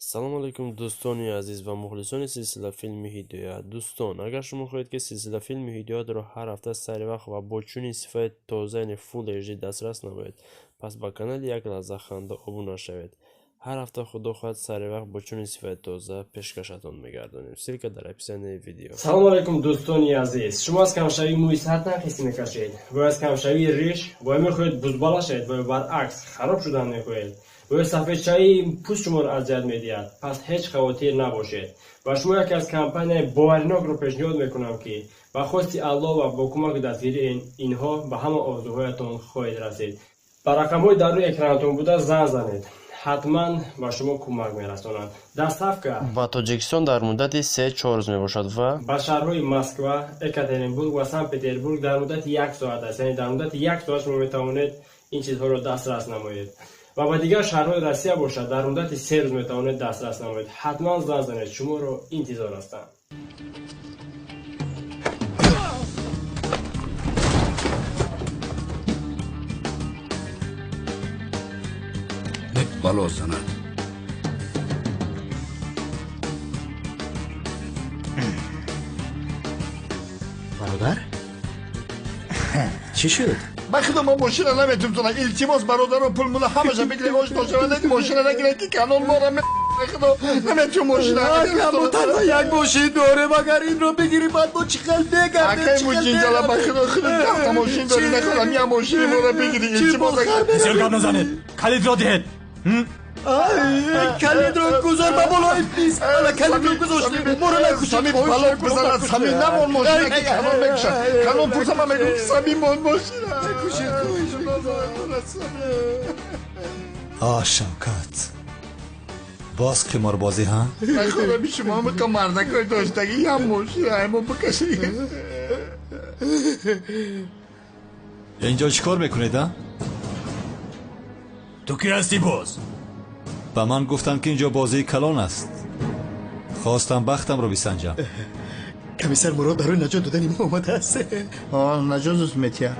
Салом алейкум, дӯстони азиз ва мухлисони силсила филми Ҳидоят. Дӯстон, агар шумо хоҳед, ки силсила филми Ҳидоятро ҳар ҳафта сари вақт ва бо чунин сифати тоза, яъне Full HD дастрас намоед, пас ба канали Як лаҳза ханда обуна шавед. Ҳар ҳафта, худо хоҳад, сари вақт бо чунин сифати тоза пешкашатон мегардонем. Ссылка дар описании видео. Салом алейкум, дӯстони азиз. Шумо аз камшавии мӯи сар танқисӣ мекашед ва аз камшавии риш, ва мехоҳед бузбала шавед, ва баръакс хароб шудан мехоҳед, ва сафедшавии пӯст шуморо азият медиҳад, пас ҳеҷ хавотир набошед. Ба шумо яке аз компанияи боваринокро пешниҳод мекунам, ки ба хости Аллоҳ ва бо кӯмаки дастгирии инҳо ба ҳама орзуҳоятон хоҳед расид. Ба рақамҳои дар рӯи экранатон буда занг занед, ҳатман ба шумо кӯмак мерасонанд. Доставка ба Тоҷикистон дар муддати 3-4 рӯз мебошад ва ба шаҳрҳои Москва, Екатеринбург ва Санкт Петербург дар муддати як соат аст, яъне дар муддати як соат шумо метавонед ин чизҳоро дастрас намоед. Ва ба дигар шаҳрҳои Россия бошад, дар муддати 3 рӯз метавонед дастрас намоед. Ҳатман занг занед, шуморо интизор ҳастанд. Бало занад. Бародар, чӣ шуд? Ба худо, ман мошина наметумтонам. Илтимос, бародаро, пул мула ҳамаша бигиред, ош дошавад, мошина нагиред, ки канон мора. Худо, наметум мошина. Мо танҳо як мошин дорем, агар инро бигирӣ, баъд мо чӣ хел мегардем? Акай муҷинҷала, ба худо, худо даҳта мошин дорӣ, нахоҳам я мошини моро бигирӣ, илтимос. Бисёр гап назанед, калидро диҳед. Калидро гузор ба болои миз. Ана, калидро гузоштем, моро накушед. Самим, бало бизанад, Самим, намон мошина, ки канон мекушад. Канон пурса, ман мегӯям, ки Самим мон мошина. Накушед. А, Шавкат, боз қиморбозӣ, ҳа? Нахоҳам, шумо ҳамақа мардакои доштагӣ ям мошина мо бикашӣ. Инҷо чӣ кор мекунед, а? Ту кӣ ҳастӣ боз? Ба ман гуфтанд, ки инҷо бозии калон аст. Хостам бахтамро бисанҷам. Комиссар Мурод барои наҷот додани мо омадааст. Наҷотут метиҳад.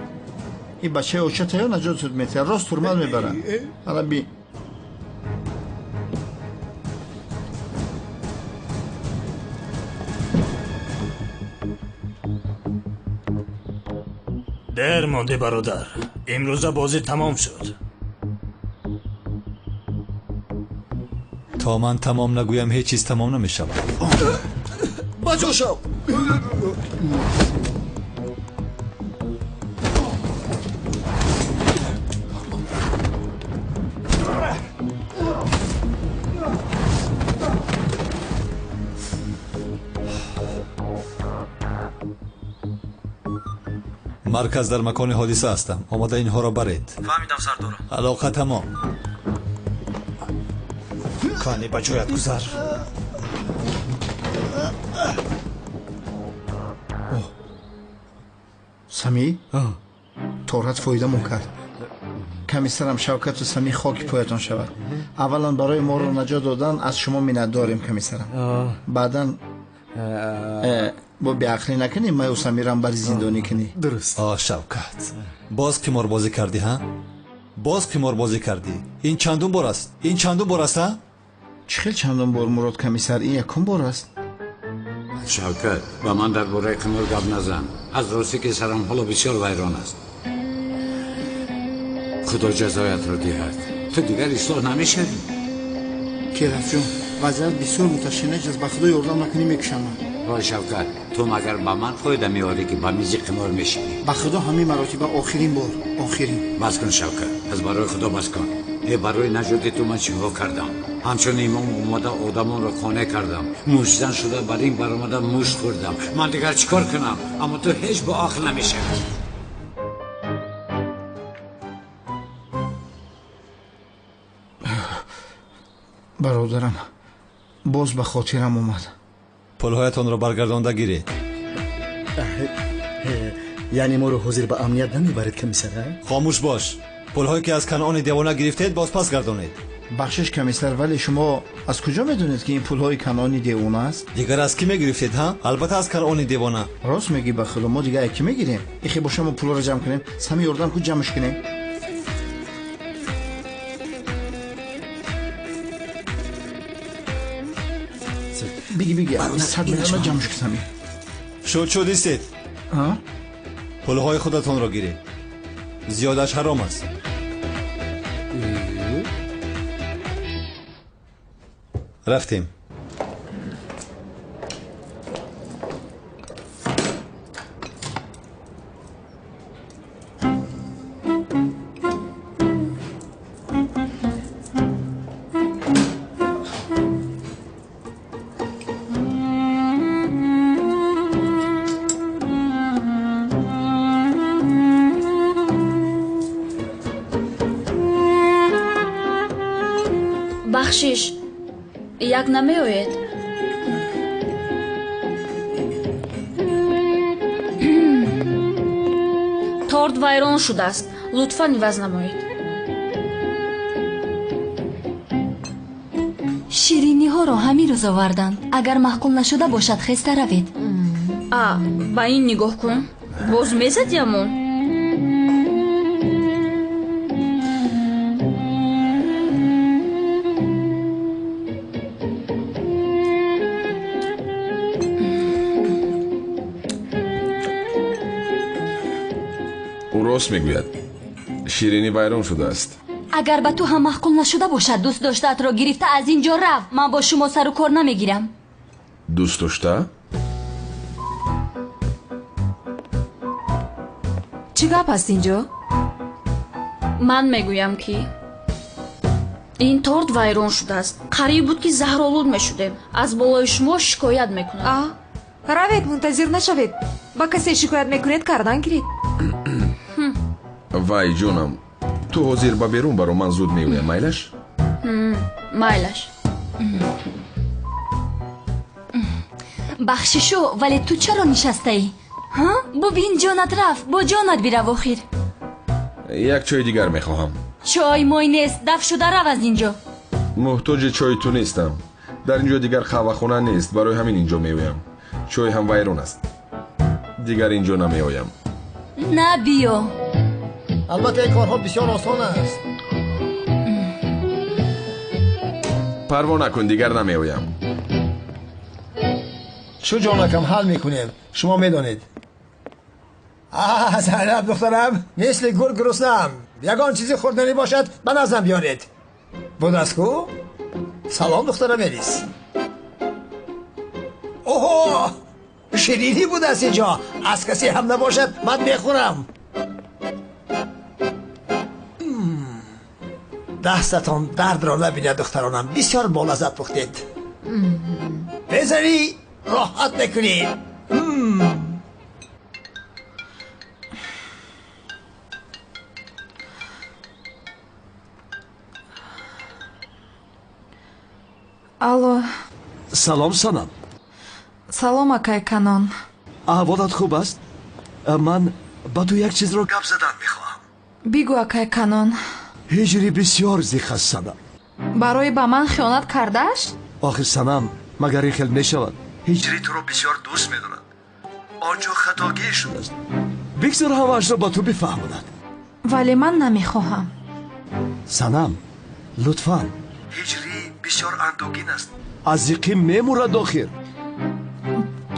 Ин бачаи очатаё наҷотут метиҳад, рост турмал мебарад. Ана би. Дер мондӣ, бародар, имрӯза бозӣ тамом шуд. То ман тамом нагӯям, ҳеҷ чиз тамом намешавад. Ба ҷо шав. Марказ, дар макони ҳодиса ҳастам, омода инҳоро баред. Фаҳмидам, сардорам. Алоқа тамом. Кани, ба ҷоят гузар. Самӣ, торат фоидамон кард. Комиссарам Шавкату Самӣ хоки поятон шавад. Аввалан, барои моро наҷот додан аз шумо миннатдорем, комиссарам. Баъдан бо беақлӣ накунӣ, маю Самирам бари зиндонӣ кунӣ. Дуруст. О, Шавкат, боз қиморбозӣ кардӣ, ҳа? Боз қиморбозӣ кардӣ. Ин чандум бор аст? Ин чандум бор аст, ҳа? Чӣ хел чандум бор, Мурод комиссар? Ин якум бор аст. Шавкат, ба ман дар бораи қимор гап назан. Аз ростӣ ки сарам ҳоло бисёр вайрон аст. Худо ҷазоятро диҳад, ту дигар ислоҳ намешавӣ. Керафҷон, вазъият бисёр муташанниҷ аст, ба худо, ёрдам накунӣ, мекушам. Вой, Шавкат, ту магар ба ман фоида меорӣ, ки ба мизи қимор мешинӣ? Ба худо, ҳамин маротиба охирин бор, охирин. Бас кун, Шавкат, аз барои худо бас кун. Э, барои наҷоти ту ман чиҳо кардам? Ҳамчун имом омада одамонро қонеъ кардам, муштзан шуда бар ин баромада мушт хӯрдам. Ман дигар чӣ кор кунам? Аммо ту ҳеҷ бо ақл намешавӣ. Бародарам, боз ба хотирам омад. Пулҳоятонро баргардонда гиред. Яъне моро ҳозир ба амният намебаред, комиссар? Хомӯш бош. Пулҳое ки аз Канони девона гирифтед, боз пас гардонед. Бахшиш, комиссар, вале шумо аз куҷо медонед, ки ин пулҳои Канони девона аст? Дигар аз кӣ мегирифтед, ҳа? Албатта, аз Канони девона. Рост мегӣ, ба худо, мо дигар кӣ мегирем? Ихе боша, мо пулҳоро ҷамъ кунем. Сами, ёрдам кун, ҷамъш кунем. Биги, биги, 100 миллиона ҷамъ шуд, Самир. Шуд, шуд, истед. Пулҳои худатонро гиред. Зиёдаш ҳаром аст. Рафтем. Бахшиш, як намеоед? Торт вайрон шудааст, лутфан иваз намоед. Шириниҳоро ҳамин рӯз оварданд. Агар маъқул нашуда бошад, хеста равед. А, ба ин нигоҳ кун. Боз мезадиамон? Ӯ рост мегӯяд. Ширинӣ вайрон шудааст. Агар ба ту ҳам маъқул нашуда бошад, дӯст доштаатро гирифта аз ин ҷо рав. Ман бо шумо сару кор намегирам. Дӯст дошта? Чӣ гап аст ин ҷо? Ман мегӯям, ки ин торт вайрон шудааст. Қариб буд, ки заҳролуд мешудем. Аз болои шумо шикоят мекунам. А, равед, мунтазир нашавед. Ба касе шикоят мекунед, кардан гиред. Вай, ҷонам, ту ҳозир ба берун баро, ман зуд меоям, майлаш? Майлаш. Бахшишу, вале ту чаро нишастаӣ? Ҳа? Бубин, ҷонат рафт, бо ҷонат бирав охир. Як чойи дигар мехоҳам. Чой мой нест, даф шуда рав аз ин ҷо. Муҳтоҷи чойи ту нестам. Дар ин ҷо дигар қаҳвахона нест, барои ҳамин ин ҷо меоям. Чой ҳам вайрон аст. Дигар ин ҷо намеоям. На, биё. Албатта, ин корҳо бисёр осон аст. Парво накун, дигар намеоям. Чӯ ҷонакам, ҳал мекунем, шумо медонед. Зайнаб духтарам, мисли гург гуруснаам. Ягон чизи хӯрданӣ бошад, ба наздам биёред. Будааст ку? Салом, духтарам Элис. Оҳо, ширинӣ будааст ин ҷо. Аз касе ҳам набошад, ман мехӯрам. Дастатон дардро набинад, духтаронам. Бисёр болаззат пухтед. Безарӣ роҳат мекунед. Алло. Салом, Санам. Салом, акай Канон. Аҳволат хуб аст? Ман ба ту як чизро гап задан мехоҳам. Бигӯ, акай Канон. Ҳиҷри бисёр зиқ аст, Санам. Барои ба ман хиёнат кардааш? Охир, Санам, магар ин хел мешавад? Ҳиҷри туро бисёр дӯст медорад. Он ҷо хатогӣ шудааст. Бигзор ҳамаашро ба ту бифаҳмонад. Вале ман намехоҳам. Санам, лутфан. Ҳиҷрӣ бисёр андӯгин аст. Аз зиқӣ мемурад охир.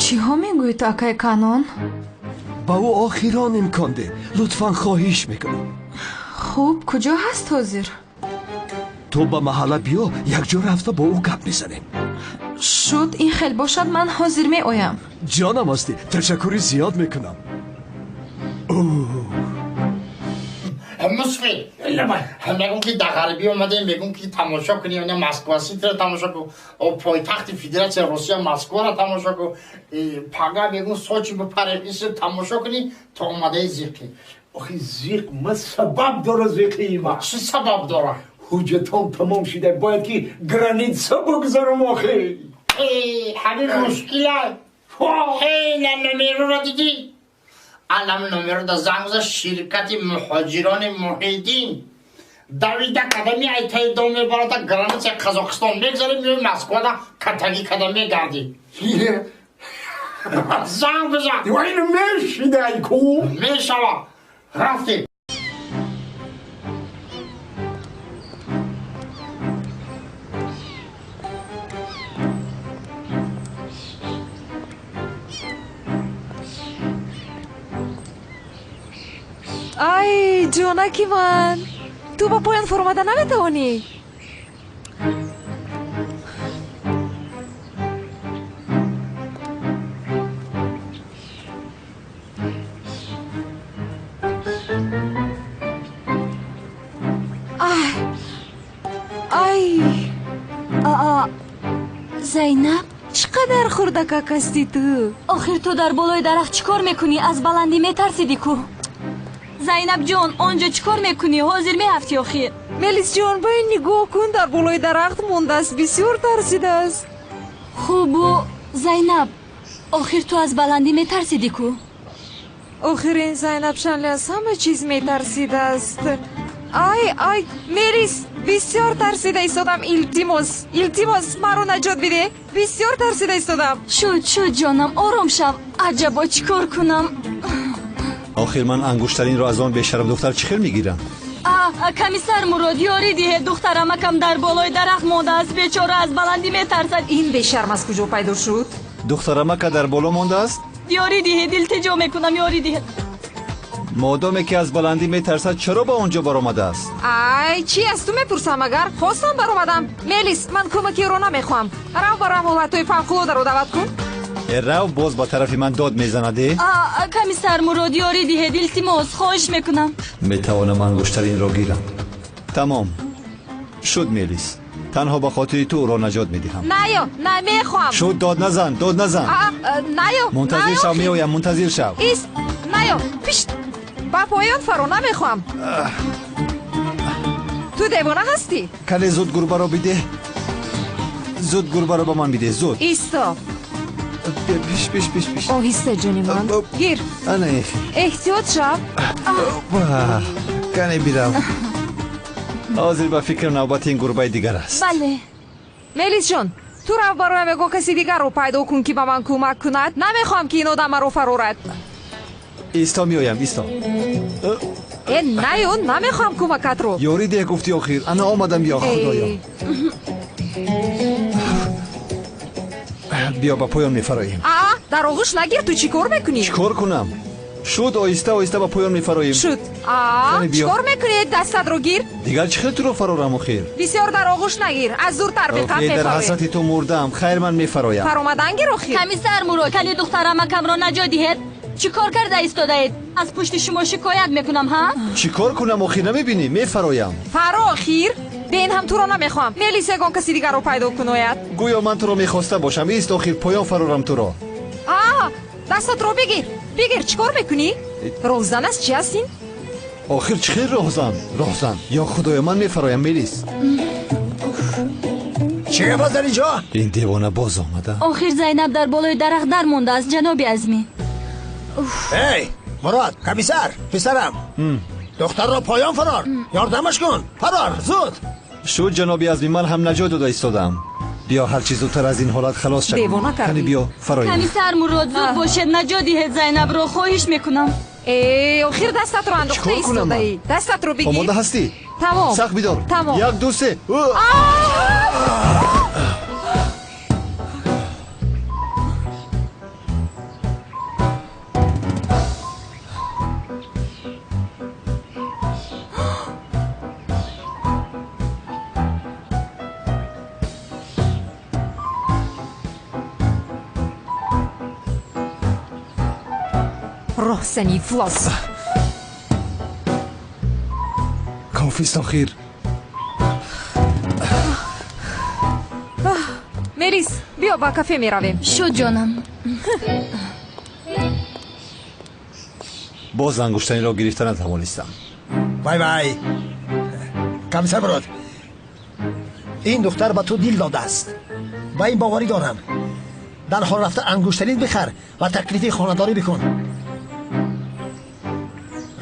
Чиҳо мегӯед, акай Канон? Ба ӯ охирон имкон деҳ. Лутфан, хоҳиш мекунам. Хуб, куҷо ҳаст ҳозир? Ту ба маҳалла биё, якҷо рафта бо ӯ гап мезанем. Шуд, ин хел бошад, ман ҳозир меоям. Ҷонам ҳастӣ, ташаккури зиёд мекунам. Мусфи, мегӯм, ки дар ғарбӣ омадем, мегӯм, ки тамошо кунем, на Москва Ситиро тамошо кун, пойтахти Федератсияи Русия Москваро тамошо кун, пага мегӯм Сочи бипарем, иср тамошо кунӣ, то омадаи зиқӣ. Охи зиқ, ма сабаб дора зиқии ма. Чӣ сабаб дора? Ҳуҷҷатон тамом шуда, бояд ки граница бигзарам охи. Ҳамин мушкила. Ҳей, на номероро дидӣ? Алам номеро да занг зад ширкати муҳоҷирони Муҳиддин. Давида када меай, таи дом мебарада, граница Қазоқистон мегзарем, меои Москвада катагӣ када мегардӣ. Занг бизан. Ин мешидай ку? Мешава. Рафтем. Ай, ҷонаки ман, ту ба поён фуромада наметавонӣ? Ай, Зайнаб, чӣ қадар хурдакак ҳастӣ ту. Охир ту дар болои дарахт чӣ кор мекунӣ? Аз баландӣ метарсидӣ ку. Зайнаб ҷон, он ҷо чӣ кор мекунӣ? Ҳозир меҳафтӣ охир. Мелисҷон, ба ин нигоҳ кун, дар болои дарахт мондааст, бисёр тарсидааст. Хубу, Зайнаб, охир ту аз баландӣ метарсидӣ ку. Охир ин Зайнаб Шанли аз ҳама чиз метарсидааст. Ай, ай, Мелис, бисёр тарсида истодам. Илтимос, илтимос, маро наҷот бидеҳ. Бисёр тарсида истодам. Шуд, шуд, ҷонам, ором шав. Аҷабо, чӣ кор кунам? Охир ман ангуштаринро аз он бешарам духтар чӣ хел мегирам? Комиссар Мурод, ёрӣ диҳед, духтарамакам дар болои дарахт мондааст, бечора аз баландӣ метарсад. Ин бешарм аз куҷо пайдо шуд? Духтарамака дар боло мондааст? Ёрӣ диҳед, илтиҷо мекунам, ёрӣ диҳед. Модоме ки аз баландӣ метарсад, чаро ба он ҷо баромадааст? Ай, чӣ аз ту мепурсам? Агар хостам баромадам. Мелис, ман кӯмаки ӯро намехоҳам. Рав, барам ҳолатҳои фавқулодаро даъват кун. Рав, боз ба тарафи ман дод мезанад. Комиссар Мурод, ёрӣ диҳед, илтимос, хоҳиш мекунам. Метавонам ангуштаринро гирам. Тамом шуд, Мелис, танҳо ба хотири ту ӯро наҷот медиҳам. Наё, намехоҳам. Шуд, дод назан, дод назан. Наё, мунтазир шав, меоям, мунтазир шав. Ист, наё, пишт, ба поён фаро, намехоҳам. Ту девона ҳастӣ? Кане зуд гурбаро бидеҳ, зуд гурбаро ба ман бидеҳ, зуд. Исто. Пиш, пиш, пиш, пиш. Оҳиста, ҷони ман, гир. Ана. Эҳтиёт шав. Кане бирав. Ҳозир ба фикрам навбати ин гурбаи дигар аст. Бале. Мелисҷон, ту рав, бароям ягон каси дигарро пайдо кун, ки ба ман кӯмак кунад. Намехоҳам, ки ин одам маро фарорад. Исто, меоям, исто. Э, наё, намехоҳам кӯмакатро. Ёрӣ деҳ гуфтӣ охир. Ана омадам, ё худоё. Биё, ба поён мефароем. Аа, дар оғӯш нагир, ту чӣ кор мекунӣ? Чӣ кор кунам? Шуд, оҳиста оҳиста ба поён мефароем. Шуд. Аа, чӣ кор мекунӣ? Дастатро гир. Дигар чӣ хел туро фарорам охир? Бисёр дар оғӯш нагир, аз зуртар биқаб дар мефароем. ҳасрати ту мурдам. Хайр, ман мефароям. Фаромадан гир охир. Комиссар Мурод, кали духтарамакамро наҷот диҳед. Чӣ кор карда истодаед? Аз пушти шумо шикоят мекунам, ҳа? Чӣ кор кунам охир, намебинӣ? Мефароям. Фаро охир. Бе ин ҳам туро намехоҳам. Мелис, ягон каси дигарро пайдо кунояд. Гӯё ман туро мехоста бошам. Ист охир, поён фарорам туро. Аа, дастатро бигир, бигир, чӣ кор мекунӣ? Роҳзан аст, чӣ аст ин? Охир чӣ хел роҳзан? Роҳзан, ё худоё, ман мефароям, Мелис. Чӣ гап аст дар ин ҷо? Ин девона боз омада. Охир Зайнаб дар болои дарахт дар мондааст, ҷаноби азмӣ. Эй, Мурод, комиссар, писарам, духтарро поён фарор, ёрдамаш кун, фарор, зуд. Шуд, ҷаноби азмӣ, ман ҳам наҷот дода истодам. Биё, ҳарчи зудтар аз ин ҳолат халос шавем. Девона кардӣ. Кани биё, фароем. Комиссар Мурод, зуд бошед, наҷот диҳед Зайнабро, хоҳиш мекунам. Э, охир дастатро андохта Чӣ кор кунам ман? истодаӣ. Дастатро бигир. Омода ҳастӣ? Тамом. Сахт бидор. Тамом. Як, ду, се. Роҳзани ифлос. Кофист охир. Мелис, биё, ба кафе меравем. Шуд, ҷонам. Боз ангуштаниро гирифта натавонистам. Вай, вай, комиссар Мурод, ин духтар ба ту дил додааст ва ин боварӣ дорам. Дарҳол рафта ангуштарин бихар ва таклифи хонадорӣ бикун.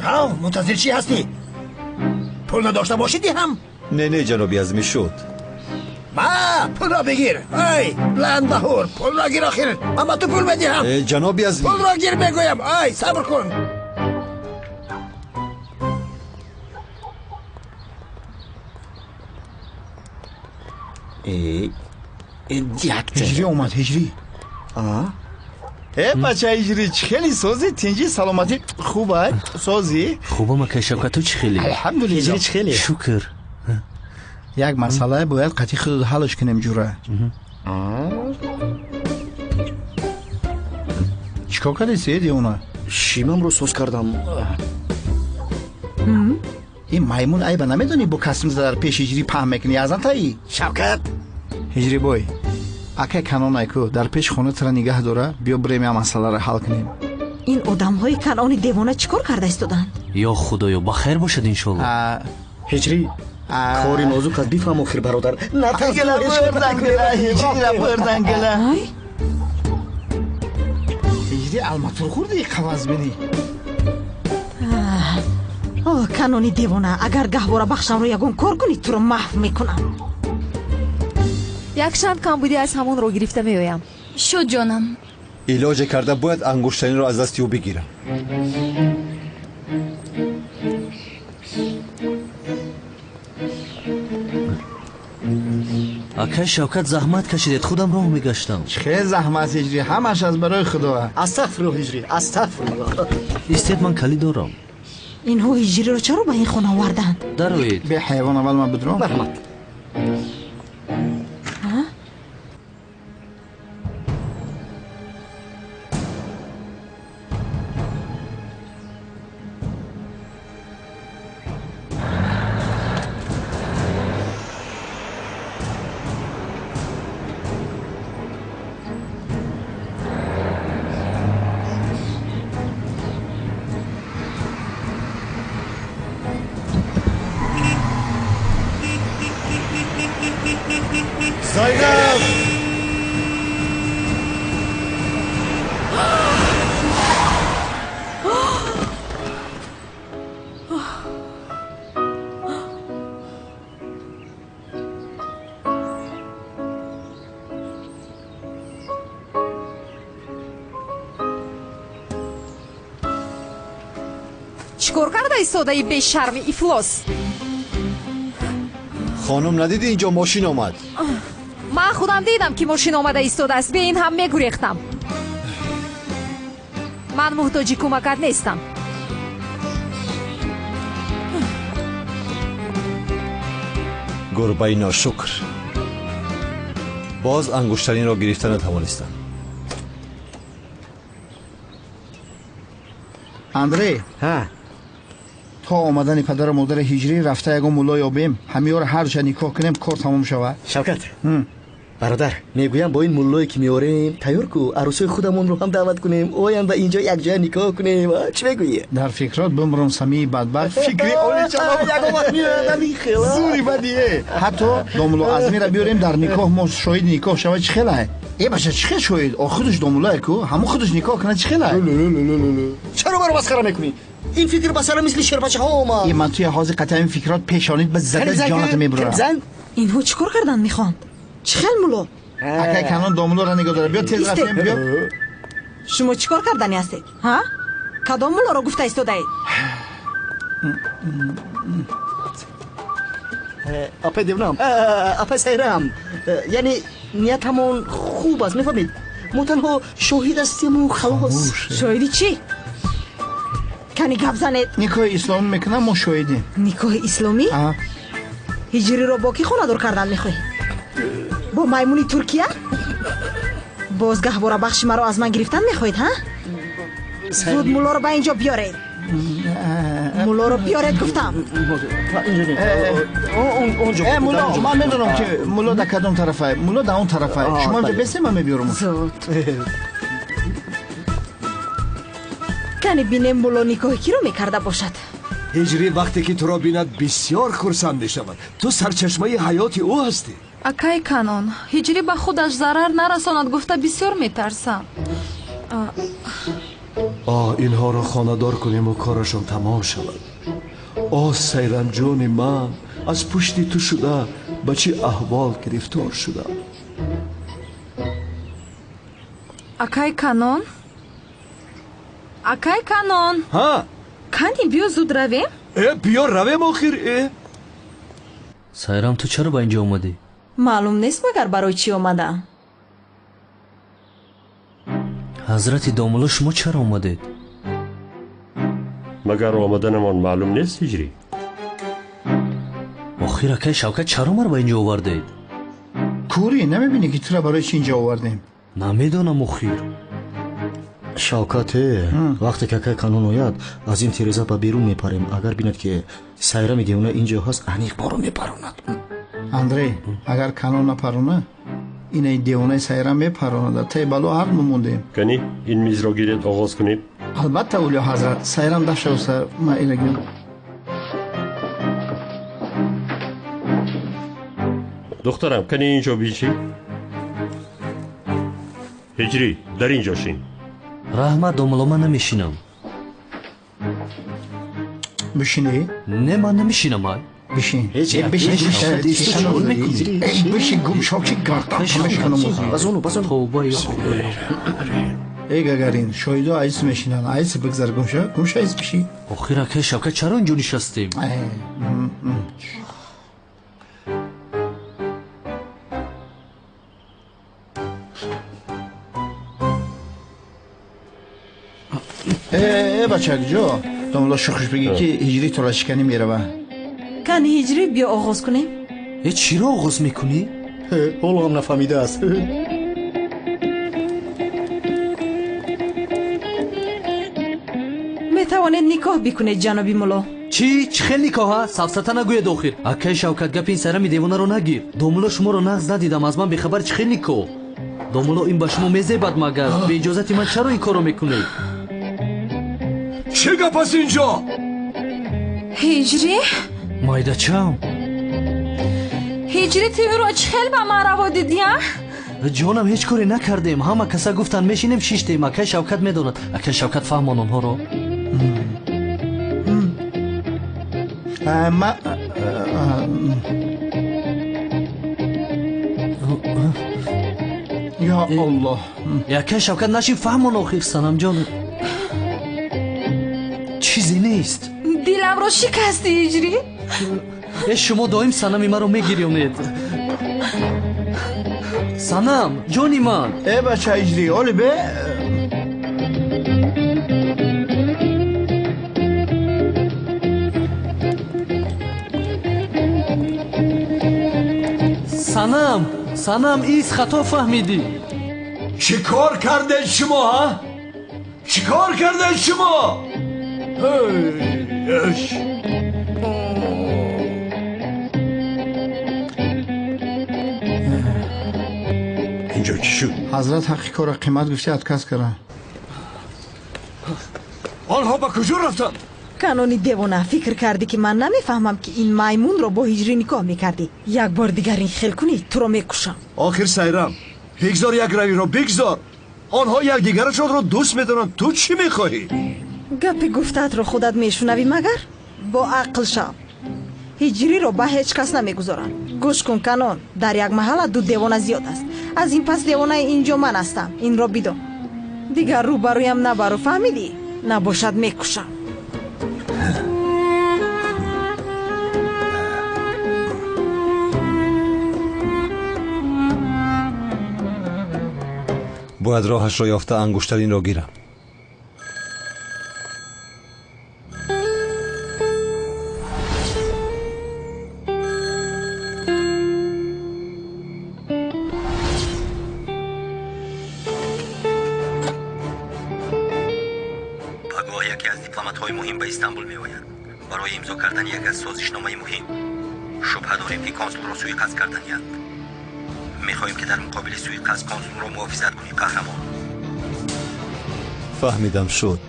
Рав, мунтазир чӣ ҳастӣ? Пул надошта бошӣ диҳам. Не, не, ҷаноби азмӣ, шуд. Ма, пулро бигир. Ай, ландаҳур, пулро гир охир, ман ба ту пул медиҳам. Э, ҷаноби азмӣ, пулро гир мегӯям. Ай, сабр кун. Ҳиҷрӣ омад, ҳиҷрӣ. Э бача ҳиҷрӣ, чӣ хели созӣ? Тинҷӣ, саломатӣ хуб ай? Созӣ? Хубам, акай Шавкат, ту чӣ хели? Алҳамдулилло. Ҳиҷрӣ чӣ хели? Шукр. Як масъалае бояд қатъи худро ҳалш кунем, ҷура. Чӣ кор кардӣ, сеид девона? Шимамро соз кардам. Ин маймун айба намедонӣ, бо касм дар пеш ҳиҷрӣ паҳн мекунӣ, аз таи? Шавкат! Ҳиҷрӣ бой, акай Канонай ку дар пеш хона тура нигаҳ дора, биё бирем я масъаларо ҳал кунем. Ин одамҳои Канони девона чӣ кор карда истоданд? Ё худоё, ба хайр бошад иншолло. Ҳиҷрӣ, кори нозук аст, бифаҳм охир, бародар. Гила бурдан, гила, ҳиҷрира бурдан, гила. Ҳиҷрӣ алматур хӯрди, қаваз бинӣ. О, Канони девона, агар гаҳвора бахшамро ягон кор кунӣ, туро маҳв мекунам. Якчанд камбудӣ аз ҳамонро гирифта меоям. Шуд, ҷонам. Илоҷе карда бояд ангуштаниро аз дасти ӯ бигирам. Акай Шавкат, заҳмат кашидед, худам роҳ мегаштам. Чӣ хел заҳмат, ҳиҷрӣ, ҳамаш аз барои худо. Астағфируллоҳ, ҳиҷрӣ, астағфируллоҳ. Истед, ман калид дорам. Инҳо ҳиҷриро чаро ба ин хона оварданд? Дароед. Бе ҳайвон, аввал ман бидром. Марҳамат. Зайнаб! Чӣ кор карда истодаи бешарми ифлос? Хонум, надидӣ инҷо мошин омад? Ман худам дидам, ки мошин омада истодааст, бе ин ҳам мегурехтам. Ман муҳтоҷи кӯмакат нестам. Гурбаи ношукр, боз ангуштариро гирифта натавонистам. Андрей, то омадани падару модари ҳиҷрӣ рафта ягон мулло ёбем, ҳамиёро ҳарча никоҳ кунем, кор тамом шавад. Шавкат, бародар, мегӯям, бо ин муллое ки меорем, тайёр ку арӯсои худамонро ҳам даъват кунем, оянд ва инҷо якҷоя никоҳ кунем. Чӣ мегӯӣ? Дар фикрот бимром, самии бадбахт, фикри оличалозури бадие. Ҳатто домулло Азмира биёрем, дар никоҳ мо шоҳиди никоҳ шавад, чӣ хелай? Э бача, чӣ хел шоҳид? О, худаш домуллое ку, ҳамон худаш никоҳ кунад, чӣ хелай? Чаро маро масхара мекунӣ? Ин фикр ба сарам мисли шербачаҳо омад. Е, ман туя ҳозир қатъи ин фикрот пешонид ба зада ҷоната мебурам. Инҳо чӣ кор кардан мехоҳанд? Чӣ хел мулло? Акай Канон домуллоро нигоҳ дора, биё тез рафтем, биё. Шумо чӣ кор кардани ҳастед, ҳа? Кадом муллоро гуфта истодаед? Апай девонам, апай Сайрам, яъне ниятамон хуб аст, мефаҳмед? Мо танҳо шоҳид ҳастему халос. Шоҳиди чӣ? Кани гап занед. Никоҳи исломӣ мекунам, мо шоҳидем. Никоҳи исломӣ? Ҳиҷриро бо кӣ хонадор кардан мехоҳӣ? Бо маймуни Туркия? Боз гаҳвора бахши маро аз ман гирифтан мехоҳед, ҳа? Зуд муллоро ба инҷо биёред. Муллоро биёред, гуфтам. Мулло, ман медонам, ки мулло дар кадом тарафае. Мулло дар он тарафае. Шумо инҷо бесте, ман мебиёрам. Зуд. Кани бинем, мулло никоҳи киро мекарда бошад. Ҳиҷрӣ вақте ки туро бинад, бисёр хурсанд мешавад. Ту сарчашмаи ҳаёти ӯ ҳастӣ. Акай Канон, ҳиҷрӣ ба худаш зарар нарасонад гуфта бисёр метарсам. Оҳ, инҳоро хонадор кунему корашон тамом шавад. Оҳ, Сайрамҷони ман, аз пушти ту шуда ба чӣ аҳвол гирифтор шудам. Акай Канон, акай Канон. Ҳа, кани биё, зуд равем. Э, биё равем охир. Э, Сайрам, ту чаро ба инҷо омадӣ? Маълум нест, магар барои чӣ омадам. Ҳазрати домулло, шумо чаро омадед? Магар омаданамон маълум нест, Ҳиҷрӣ? Охир акай Шавкат, чаро маро ба инҷо овардед? Кӯрӣ, намебинӣ ки тура барои чӣ инҷо овардем? Намедонам охир. Шавкат, вақте ки акай Канон ояд, аз ин тиреза ба берун мепарем. Агар бинад ки Сайрами девона инҷо ҳаст, аниқ моро мепаронад. Андрей, агар Канон напарона, инаи девонаи Сайрам мепаронад. Таи бало ҳар мемондем. Кани, ин мизро гиред, оғоз кунем. Албатта, Улё ҳазрат. Сайрам дашавса, ма ира гирам. Духтарам, кани инҷо бишин. Ҳиҷрӣ, дар инҷо шин. Раҳмат, домулло, ман намешинам. Бишинӣ? Не, ман намешинам. Ай бишин. Бишин, бишин, гумшо ки гардан мешканам. Тавба, ё Худоё. Эй Гагарин, шоҳидо айс мешинанд. Айс бигзар, гумшо, гумшо, айс бишин. Охир акай Шавкат, чаро инҷо нишастем? Э, бача, куҷо? Домулло, шӯхиш бигӣ ки Ҳиҷрӣ толашиканӣ мерава. Кани Ҳиҷрӣ, биё оғоз кунем. Э, чиро оғоз мекунӣ? Ҳоло ҳам нафаҳмидааст. Метавонед никоҳ бикунед, ҷаноби мулло. Чӣ? Чӣ хел никоҳа? Сафсата нагӯед охир. Акай Шавкат, гапи ин Сайрами девонаро нагир. Домулло, шуморо нағз надидам, аз ман бехабар чӣ хел никоҳ? Домулло, ин ба шумо мезебад магар? Бе иҷозати ман чаро ин корро мекунед? Чӣ гап аст инҷо? Ҳиҷрӣ? Майдачам. Ҳиҷрӣ, ту инро чӣ хел ба ман раво дидӣ, а? Ҷонам, ҳеҷ коре накардем. Ҳама каса гуфтанд мешинем, шиштем. Акай Шавкат медонад. Акай Шавкат, фаҳмон онҳоро. Ма ё Аллоҳ. Акай Шавкат, нашин, фаҳмон охир, Санамҷон. Чизе нест. Диламро шикасти, Ҳиҷрӣ. Э, шумо доим санами маро мегирёнед. Санам, ҷони ман. Э, бача Ҳиҷрӣ, оли бе. Санам, Санам, ис хато фаҳмидӣ. Чӣ кор кардед шумо, ҳа? Чӣ кор кардед шумо? Ҳей! Инҷо чӣ шуд? Ҳазрат ҳаққи корро қимат гуфти отказ карданд. Онҳо ба куҷо рафтанд? Канони девона, фикр кардӣ ки ман намефаҳмам ки ин маймунро бо Ҳиҷрӣ никоҳ мекардӣ. Як бор дигар ин хел кунӣ, туро мекушам. Охир Сайрам, бигзор як равиро, бигзор. Онҳо якдигарашонро дӯст медоранд. Ту чӣ мехоҳӣ? Гапи гуфтаатро худат мешунавӣ магар? Бо ақл шав. Ҳиҷриро ба ҳеҷ кас намегузоранд. Гӯш кун, Канон, дар як маҳалла ду девона зиёд аст. Аз ин пас девонаи инҷо ман ҳастам. Инро бидон. Дигар рӯбарӯям набару, фаҳмидӣ? Набошад, мекушам. Бояд роҳашро ёфта ангуштаринро гирам. Пагоҳ яке аз дипломатҳои муҳим ба Истанбул меояд барои имзо кардани як аз созишномаи муҳим. Шубҳа дорем ки консулро суиқасд карданианд. Мехоҳем ки дар муқобили суиқасд консулро муҳофизат кунӣ, қаҳрамон. Фаҳмидам, шуд.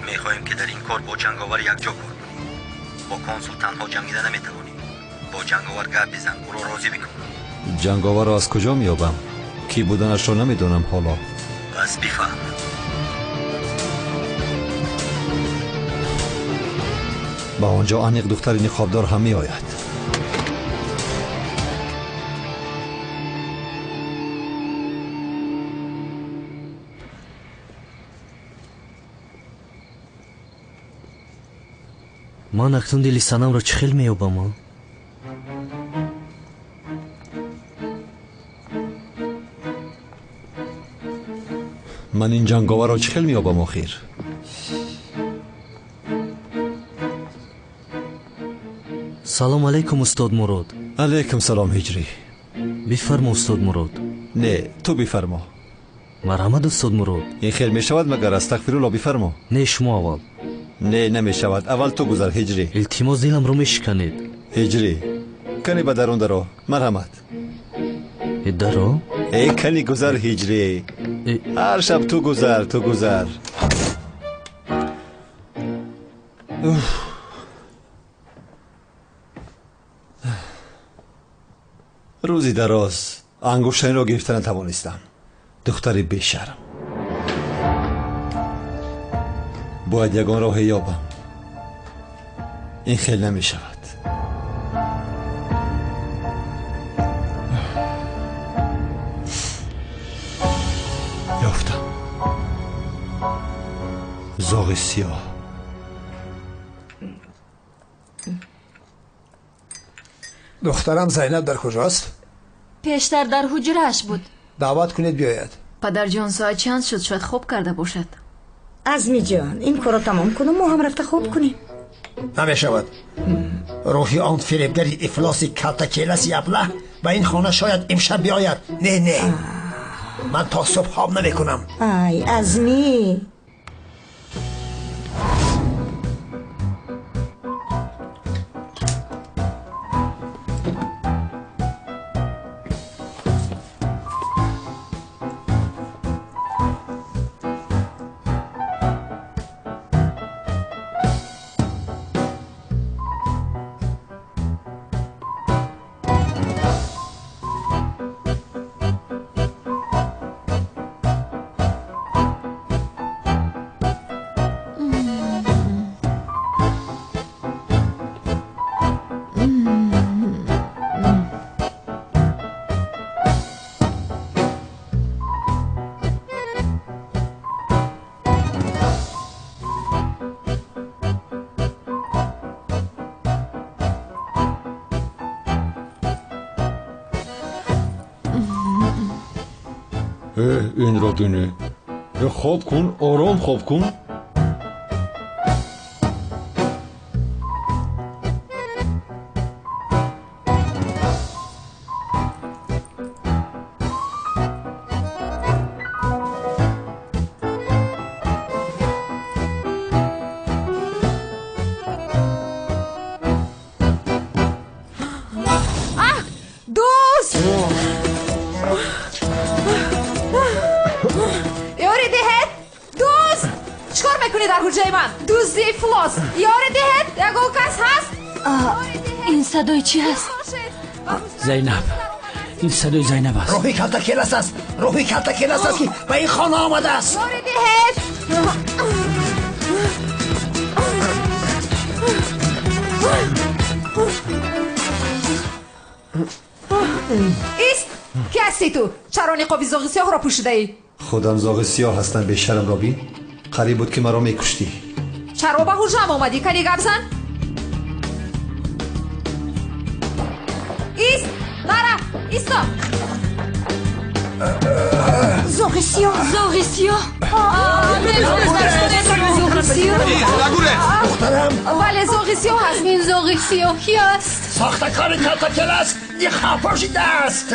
Мехоҳем ки дар ин кор бо ҷанговар якҷо кор кунӣ. Бо консул танҳо ҷангида наметавонӣ. Бо ҷанговар гап бизан, ӯро розӣ бикун. Ҷанговарро аз куҷо меёбам? Кӣ буданашро намедонам ҳоло. Пас бифаҳм. Ба он ҷо аниқ духтари ниқобдор ҳам меояд. Ман акнун дили Санамро чӣ хел меёбам? Ман ин ҷанговарро чӣ хел меёбам охир? Салом алейкум, устод Мурод. Алейкум салом, Ҳиҷрӣ. Бифармо, устод Мурод. Не, ту бифармо. Марҳамат, устод Мурод. Ин хел мешавад магар? Астағфирулло, бифармо. Не, шумо аввал. Не, намешавад. Аввал ту гузар, Ҳиҷрӣ. Илтимос, диламро мешиканед. Ҳиҷрӣ, кани ба дарун даро. Марҳамат. Э, даро? Э, кани гузар, Ҳиҷрӣ. Ҳар шаб ту гузар, ту гузар. Рӯзи дароз ангуштаниро гирифта натавонистам. Духтари бешарм. Бояд ягон роҳе ёбам. Ин хел намешавад. Ёфтам. Зоғи сиёҳ. Духтарам Зайнаб дар куҷост? Пештар дар ҳуҷрааш буд. Даъват кунед биёяд. Падарҷон, соат чанд шуд? Шояд хоб карда бошад. Азмиҷон, ин корро тамом кунам, мо ҳам рафта хоб кунем. Намешавад. Рӯҳи он фиребгари ифлоси калтакеласи аблаҳ ба ин хона шояд имшаб биёяд. Не, не, ман то субҳ хоб намекунам. Ай, Азмӣ. Инро бинӣ. Хоб кун, ором хоб кун. Ин садои чӣ ҳаст? Зайнаб, ин садои Зайнаб аст. Рӯҳи калтакелас аст, рӯҳи калтакелас аст, ки ба ин хона омадааст. Ёри диҳед! Ист! Ки ҳастӣ ту? Чаро ниқоби зоғи сиёҳро пӯшидаӣ? Худам зоғи сиёҳ ҳастам, бешарм робин. Қариб буд, ки маро мекуштӣ. Чаро ба ҳуҷрам омадӣ? Кани гап зан? Ист! Нара! Исто! Зоғи сиёҳ! Зоғи сиёҳ! Зоғи сиёҳ! Духтарам! Бале, зоғи сиёҳ аст. Ин зоғи сиёҳ ки аст? Сохтакори калтакелас ниқобпӯшидааст.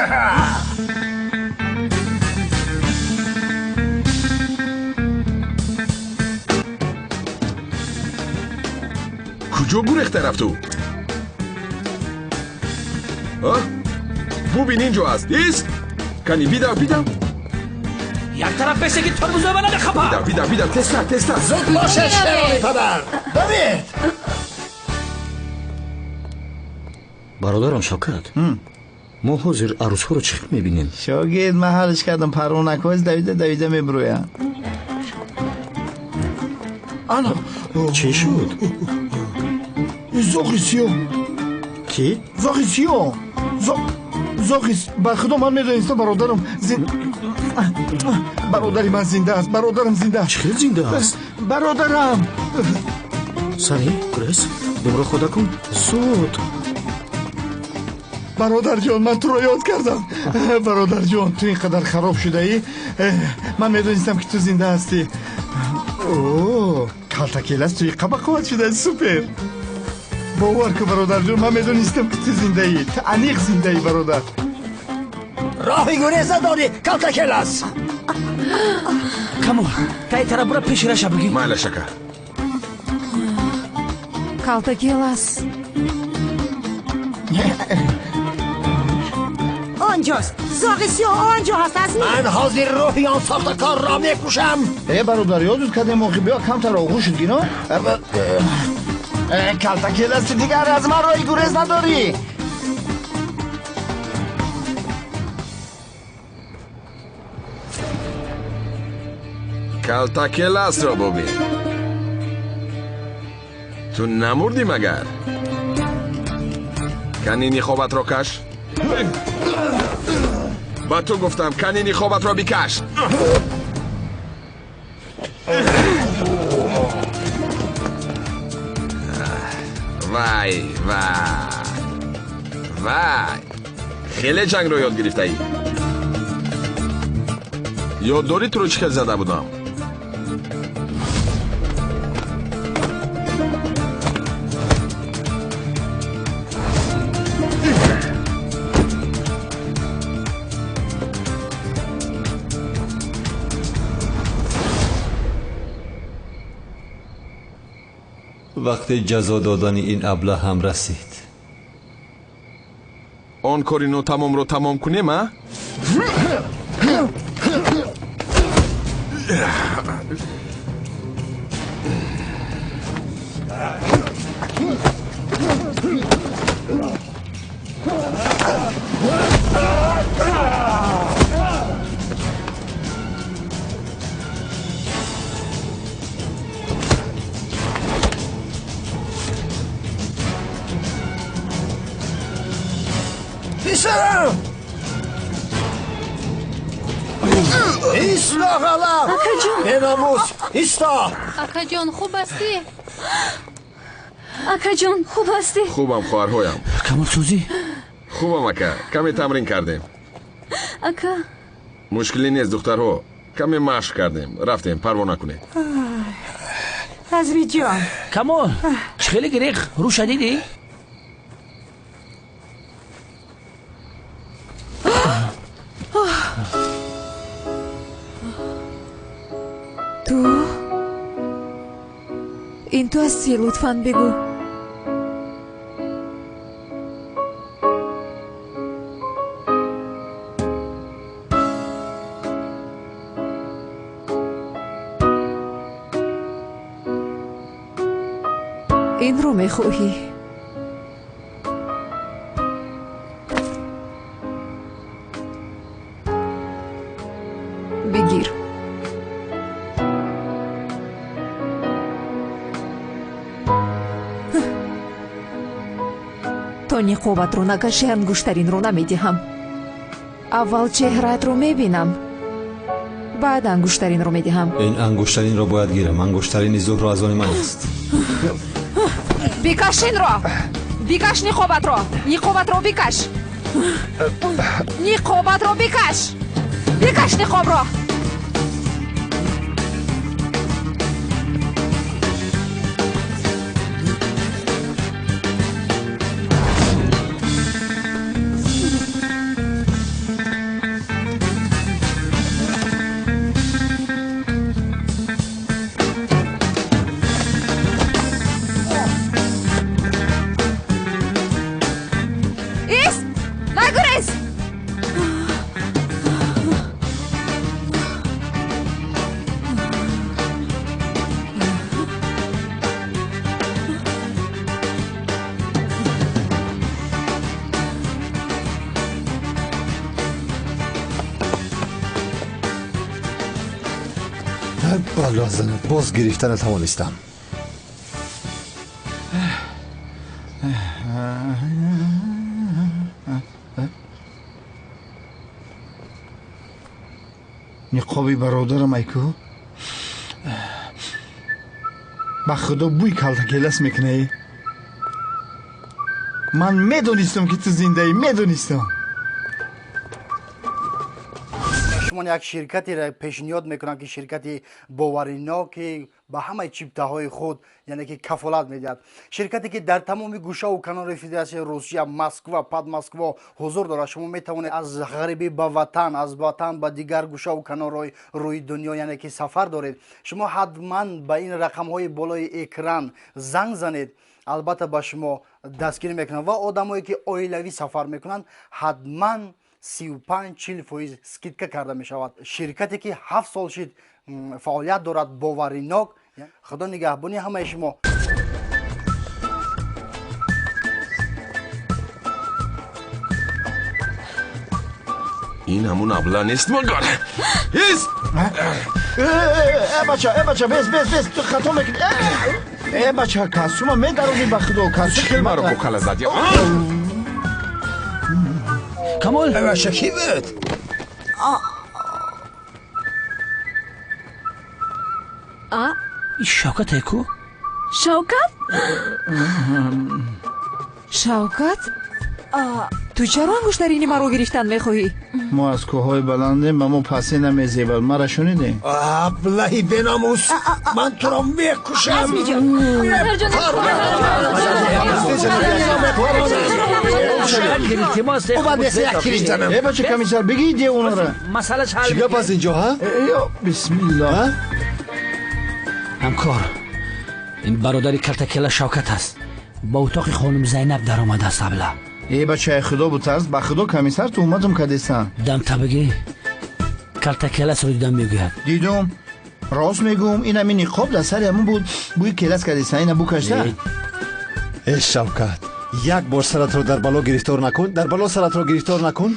Куҷо гурехта рафту? Бубин, инҷо аст. Ист! Кани бидав, бидав. Як тараф бесе, ки тормузо ба намехапа. Бидав, бидав, бидав, тезтар, тезтар. Зуд бошед, шерони падар, давед! Бародарам Шавкат, мо ҳозир арӯсҳоро чӣ хел мебинем? Шогирд, ман ҳалш кардам. Парвонакҳоз давида давида мебурӯянд. Ана. Чӣ шуд? Зоғи сиёҳ. Кӣ? Зоғи сиёҳ. Зоғи, ба худо, ман медонистам. Бародарам, бародари ман зинда аст, бародарам зинда аст. Чӣ хел зинда аст? Бародарам. Сани, гурез, думро хода кун, зуд. Бародарҷон, ман туро ёд кардам. Бародарҷон, ту ин қадар хароб шудаӣ. Ман медонистам, ки ту зинда ҳастӣ. О, Калтакелас, ту иқа бақувват шудаӣ, супер. Бовар кун, бародарҷон, ман медонистам, ки ту зиндаӣ. Ту аниқ зиндаӣ, бародар. Роҳи гурез надорӣ, Калтакелас. Камол, тай тараф бура, пеши раша бигир. Майлаш, ака. Калтакелас. Онҷост, зоғи сиёҳ онҷо ҳаст, Азми. Ман ҳозир рӯҳи он сохтакорро мекушам. Э, бародар, ёдут кардем охи, биё камтар оғӯшут гино. Калтакелас, ту дигар аз ман роҳи гурез надорӣ. Калтакеласро бубин. Ту намурдӣ магар? Кани ниқобатро каш. Ба ту гуфтам, кани ниқобатро бикаш. Вай, вай, вай, хеле ҷангро ёд гирифтаӣ. Ёд дорӣ, туро чӣ хел зада будам? Вақти ҷазо додани ин аблаҳ ҳам расид. Он кори нотамомро тамом кунем, а? Писарам! Исто, ғалаб! Акаҷон! Беномус, исто! Акаҷон, хуб ҳастӣ? Акаҷон, хуб ҳастӣ? Хубам, хоҳарҳоям. Камолсӯзӣ? Хубам, ака, каме тамрин кардем. Ака. Мушкиле нест, духтарҳо, каме машқ кардем. Рафтем, парво накунед. Азмиҷон. Камол, чӣ хеле гирех рӯша дидӣ? Ту, ин ту ҳастӣ? Лутфан бигӯ. Инро мехоҳӣ? Бигир. То ниқобатро накашӣ, ангуштаринро намедиҳам. Аввал чеҳраатро мебинам, баъд ангуштаринро медиҳам. Ин ангуштаринро бояд гирам. Ангуштарини Зуҳро аз они ман аст. Бикаш инро, бикаш ниқобатро, ниқобатро бикаш, ниқобатро бикаш, бикаш ниқобро. Ист! Нагурез! Балло занад, боз гирифта натавонистам. Ниқоби бародарам айку, ба худо бӯи калтакелас мекунаи. Ман медонистам, ки ту зиндаӣ, медонистам. Шумо як ширкатеро пешниҳод мекунам, ки ширкати боваринок, ки ба ҳамаи чиптаҳои худ, яъне ки кафолат медиҳад, ширкате ки дар тамоми гӯшаву канори Федератсияи Русия, Москва, Подмосква ҳузур дорад. Шумо метавонед аз ғарибӣ ба ватан, аз ватан ба дигар гӯшаву канорҳои рӯи дунё, яъне ки сафар доред. Шумо ҳатман ба ин рақамҳои болои экран занг занед, албатта ба шумо дастгирӣ мекунанд. Ва одамое ки оилавӣ сафар мекунанд, ҳатман 35-40% скидка карда мешавад. Ширкате ки 7 сол шид фаъолият дорад, боваринок. Худо нигаҳбони ҳамаи шумо. Ин ҳамун абла нест магар? Ист! Э, бача, э, бача, бес, бес, бес, ту хато мекунӣ. Э, бача, костюма медаронӣ, ба худо, Чӣ хел маро бо кала задӣ? Камол. Бача, кӣ буд? А? Ин Шавкате ку? Шавкат? Шавкат, ту чаро ангуштарини маро гирифтан мехоҳӣ? Мо аз кӯҳҳои баландем, ба мо пасӣ намезебад. Мара шунидем? Аблаҳи беномус, ман туро мекушам! Азмиҷон, падарҷон. Илтимос. Э, бача, комиссар, бигӣ девонара. Масъалаш ҳал. Чӣ гап аст инҷо, ҳа? Ё бисмиллоҳ! Ҳамкор, ин бародари калтакела Шавкат аст, ба утоқи хонум Зайнаб даромадааст, абла. Э, бачаи, худо бутарс, ба худо, комиссар, туҳматум кадесан. Дамта бигӣ, калтакеласро дидам, мегӯяд. Дидум, рост мегӯм, ин ҳамин ниқоб дар сари ҳамун буд, бӯи келас кадесан, ина бу кашта. Э, Шавкат, як бор саратро дар бало гирифтор накун, дар бало саратро гирифтор накун.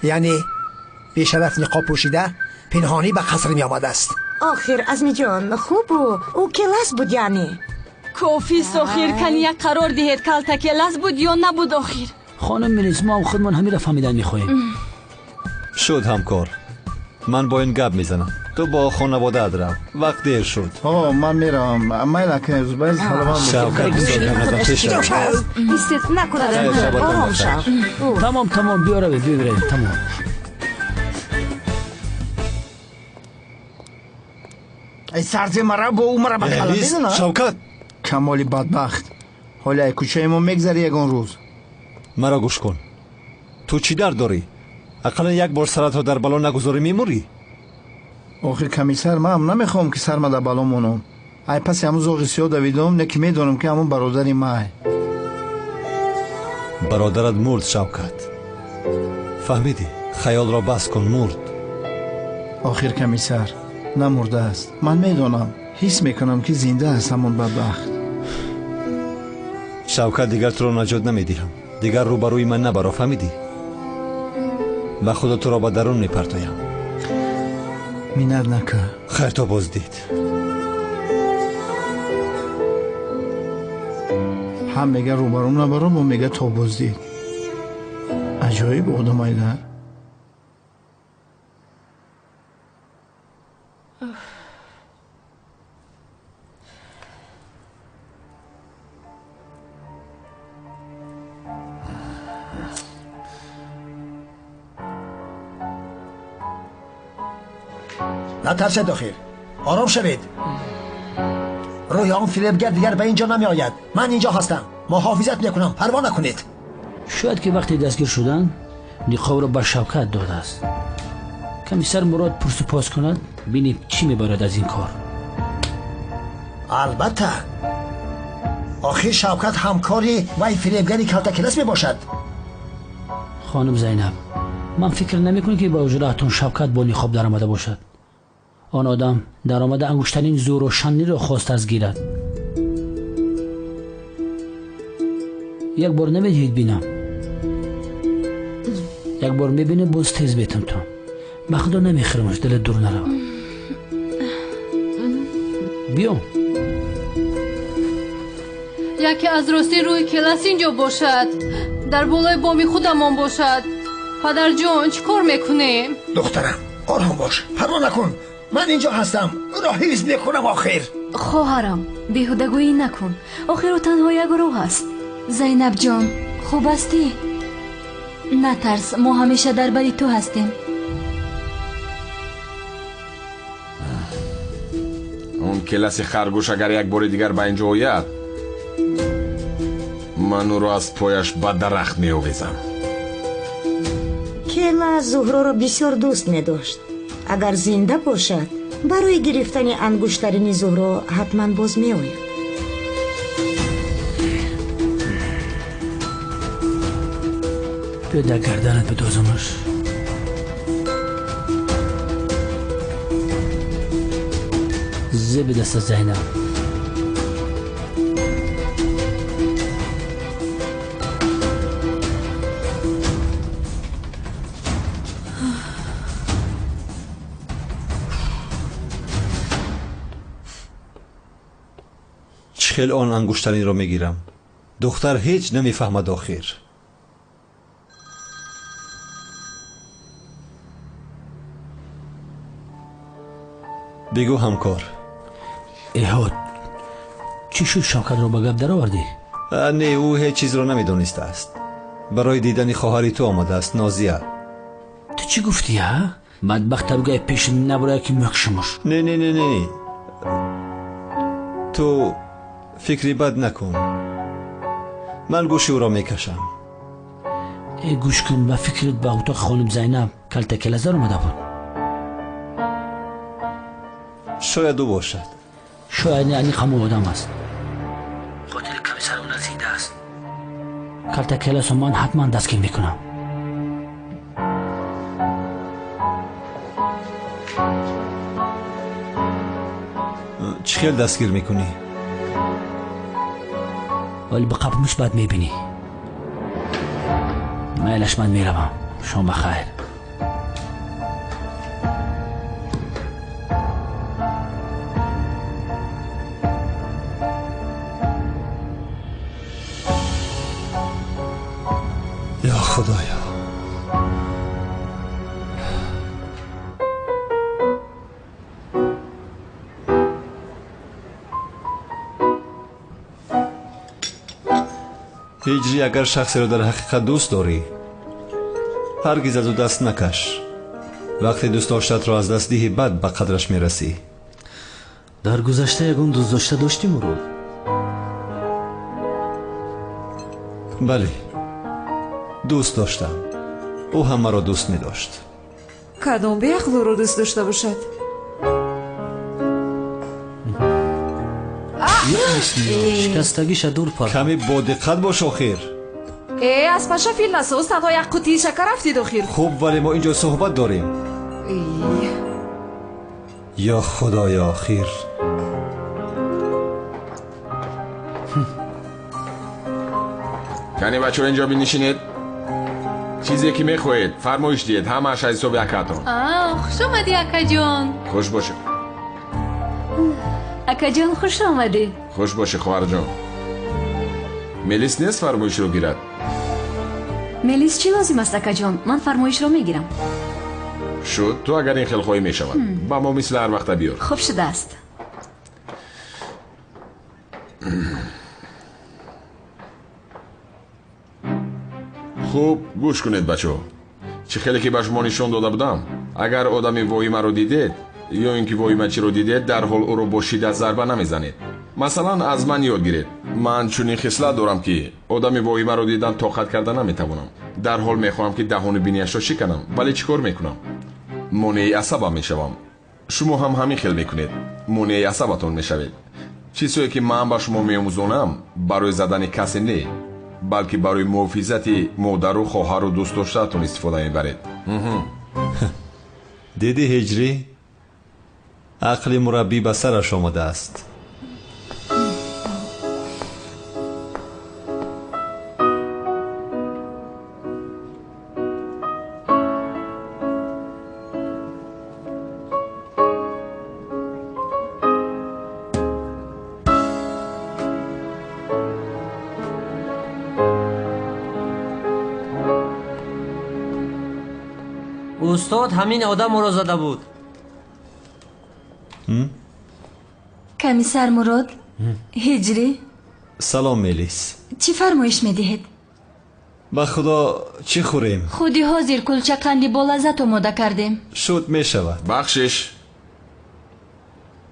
Яъне бешараф ниқоб пӯшида пинҳонӣ ба қаср меомадааст. Охир, Азмиҷон, хубу ӯ келас буд, яъне. Кофист охир, кани як қарор диҳед, калтакелас буд ё набуд охир? Хонум Мелис, мо ҳам худмон ҳамира фаҳмидан мехоҳем. Шуд, ҳамкор, ман бо ин гап мезанам, ту бо хонаводаат рав, вақт дер шуд. О, ман меравам, майла, баъз саломат. Шавкат, бисёр гап назан, пеш рав. Истед, накунад, Хайр, шабатон ором бахайр. шав. Тамом, тамом, биё равем, биё равем, тамом. Ай, сарзе, мара бо ӯ мара ба кала Э, мезана. Шавкат! Камоли бадбахт, ҳоли ай кӯчаи мо мегзари ягон рӯз. Маро гӯш кун, ту чӣ дард дорӣ? Ақаллан як бор саратро дар бало нагузорӣ, мемурӣ. Охир, комиссар, ман намехоҳам, ки сарма дар бало монам. Ай паси ҳамун зоғи сиёҳ давидум, не ки медонам, ки ҳамун бародари май. Бародарат мурд, Шавкат, фаҳмидӣ? Хаёлро бас кун, мурд. Охир, комиссар, намурдааст, ман медонам, ҳис мекунам, ки зинда аст ҳамон бадбахт. Шавкат, дигар туро наҷот намедиҳам, дигар рӯбарӯи ман набаро, фаҳмидӣ? Ба худо, туро ба дарун мепартоям. Миннат нака. Хайр, то боздид. Ҳам мега рӯбарӯм набаро, бо мега то боздид. Аҷоиб одамайда. Натарсед охир, ором шавед. Рӯҳи он фиребгар дигар ба инҷо намеояд. Ман инҷо ҳастам, муҳофизат мекунам, парво накунед. Шояд ки вақте дастгир шудан ниқобро ба Шавкат додааст. Комиссар Мурод пурсупос кунад, бинем чӣ мебарад аз ин кор. Албатта, охир Шавкат ҳамкори вай фиребгари калтакелас мебошад. Хонум Зайнаб, ман фикр намекунам, ки ба ҳуҷраатон Шавкат бо ниқоб даромада бошад. Он одам даромада ангуштарин зӯру шанниро хостааст гирад. Як бор намедиҳед бинам? Як бор мебинем, боз тез бетамтон. Ба худо, намехӯрамаш, дилат дур наравад. Биё. Яке аз ростӣ рӯи келас инҷо бошад, дар болои боми худамон бошад. Падарҷон, чӣ кор мекунем? Духтарам, ором бош, парво накун, ман инҷо ҳастам, ӯро ҳифз мекунам охир. Хоҳарам, беҳудагӯӣ накун. Охир ӯ танҳо як роҳ аст. Зайнабҷон, хуб ҳастӣ? Натарс, мо ҳамеша дар бари ту ҳастем. Он келаси харгӯш агар як бори дигар ба инҷо ояд, ман ӯро аз пояш ба дарахт меовезам. Кела Зуҳроро бисёр дӯст медошт. Агар зинда бошад, барои гирифтани ангуштарини Зуҳро ҳатман боз меояд. Биё дар гарданат бидозамаш. Зеби даста Зайнаб. Чӣ хел он ангуштаринро мегирам? Духтар ҳеҷ намефаҳмад охир. Бигӯ ҳамкор. Эҳод, чӣ шуд Шавкатро ба гап даровардӣ? Не, ӯ ҳеҷ чизро намедонистааст. Барои дидани хоҳари ту омадааст, Нозия. Ту чӣ гуфтӣ, ҳа? Бадбахта бигӯяй пеши набурая ки мекушамаш. Не, не, не, не. Ту фикри бад накун. Ман гӯши ӯро мекашам. Э, гӯш кун, ба фикрит ба утоқи хоним Зайнаб калтакелас даромада буд. Шояд ӯ бошад. Шояд не, аниқ ҳамон одам аст. Қотили комиссар ӯ зинда аст. Калтакеласо ман ҳатман дастгир мекунам. Чӣ хел дастгир мекунӣ? Вале ба қапмиш баъд мебинӣ. Майлаш, ман меравам. Шом ба хайр. Ё Худоё. Ҳиҷрӣ, агар шахсеро дар ҳақиқат дӯст дорӣ, ҳаргиз аз ӯ даст накаш. Вақте дӯстдоштаатро аз даст диҳӣ, баъд ба қадраш мерасӣ. Дар гузашта ягон дӯстдошта доштӣ, Мурод? Бале, дӯст доштам. Ӯ ҳам маро дӯст медошт. Кадом беақл ӯро дӯст дошта бошад? Шикастагиша дур пар. Каме бодиққат бош охир. Э, аз паша фил насоз, танҳо як қутии шакар афтид охир. Хуб, вале мо инҷо суҳбат дорем. Ё Худоё, охир. Кани бачаҳо инҷо бинишинед. Чизе ки мехоҳед фармоиш диҳед, ҳамааш аз ҳисоби акаатон. Хуш омадӣ, акаҷон. Хуш бошед. Акаҷон, хуш омадӣ. Хуш бошӣ, хоҳарҷон. Мелис нест фармоишро гирад? Мелис чӣ лозим аст, акаҷон? Ман фармоишро мегирам. Шуд, ту агар ин хел хоҳӣ мешавад. Ба мо мисли ҳар вақта биёр. Хуб шудааст. Хуб, гӯш кунед, бачаҳо. Чӣ хеле ки ба шумо нишон дода будам, агар одами воҳимаро дидед ё ин ки воҳимачиро дидед, дарҳол ӯро бо шиддат зарба намезанед. Масалан, аз ман ёд гиред. Ман чунин хислат дорам, ки одами воҳимаро дидан тоқат карда наметавонам. Дарҳол мехоҳам, ки даҳону биниашро шиканам, вале чӣ кор мекунам? Монеи асабам мешавам. Шумо ҳам ҳамин хел мекунед. Монеи асабатон мешавед. Чизҳое ки ман ба шумо меомӯзонам, барои задани касе не, балки барои муҳофизати модару хоҳару дӯстдоштаатон истифода мебаред. Диди ҳиҷрӣ, ақли мураббӣ ба сараш омадааст. Устод ҳамин одам ӯро зада буд. Комиссар Мурод, Ҳиҷрӣ, Салом, Мелис. Чӣ фармоиш медиҳед? Ба худо, чӣ хӯрем? Худи ҳозир кулчақанди болаззат омода кардем. Шуд, мешавад. Бахшиш,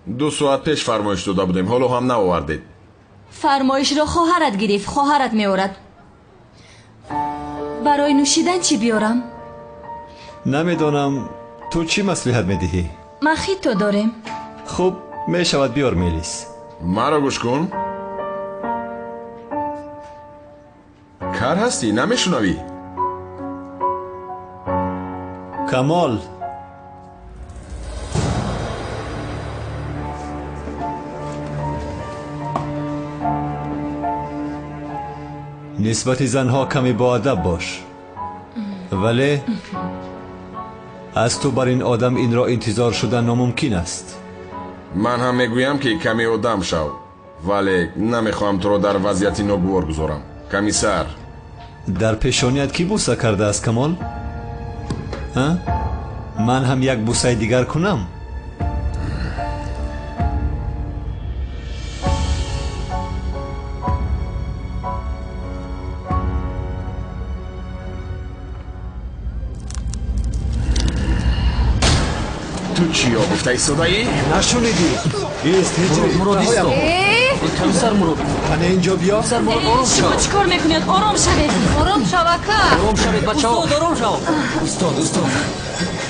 2 соат пеш фармоиш дода будем, ҳоло ҳам наовардед. Фармоишро хоҳарат гирифт, хоҳарат меорад. Барои нӯшидан чӣ биёрам? Намедонам, ту чӣ маслиҳат медиҳӣ? Мохито дорем. Хуб, мешавад, биёр, Мелис. Маро гӯш кун. Кар ҳастӣ, намешунавӣ? Камол, нисбати занҳо каме боадаб бош, вале аз ту бар ин одам инро интизор шудан номумкин аст. Ман ҳам мегӯям, ки каме одам шав, вале намехоҳам туро дар вазъияти ногувор гузорам. Комиссар, дар пешоният кӣ буса кардааст, Камол? Ман ҳам як бусаи дигар кунам? Ту чиё гуфта истодаӣ? Нашунидӣ? Ист, Ҳиҷрӣ. Мурод, исто. Комиссар Мурод, ана инҷо биё. Комиссар Мурод, ором шав. Шумо чӣ кор мекунед? Ором шавед. Ором шав, ака. Ором шавед, бачаҳо. Устод, ором шав. Устод, устод.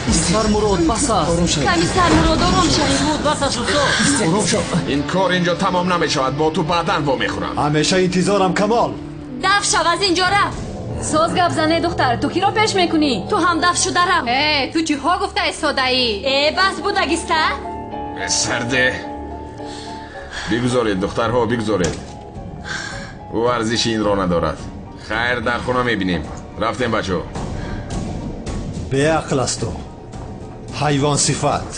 Комиссар Мурод, бас аст. Комиссар Мурод, ором шавед. Мурод, бас аст, устод. Ором шав. Ин кор инҷо тамом намешавад, бо ту баъдан вомехӯрам. Ҳамеша интизорам, Камол. Даф шав, аз инҷо рафт. Соз гап зане, духтар, ту киро пеш мекунӣ? Ту ҳам даф шуда рафт. Э, ту чиҳо гуфта истодаӣ? Э, бас будагиста? Сарде. Бигузоред, духтарҳо, бигузоред. Ӯ арзиши инро надорад. Хайр, дар хона мебинем. Рафтем, бачаҳо. Беақл аст ӯ, ҳайвонсифат.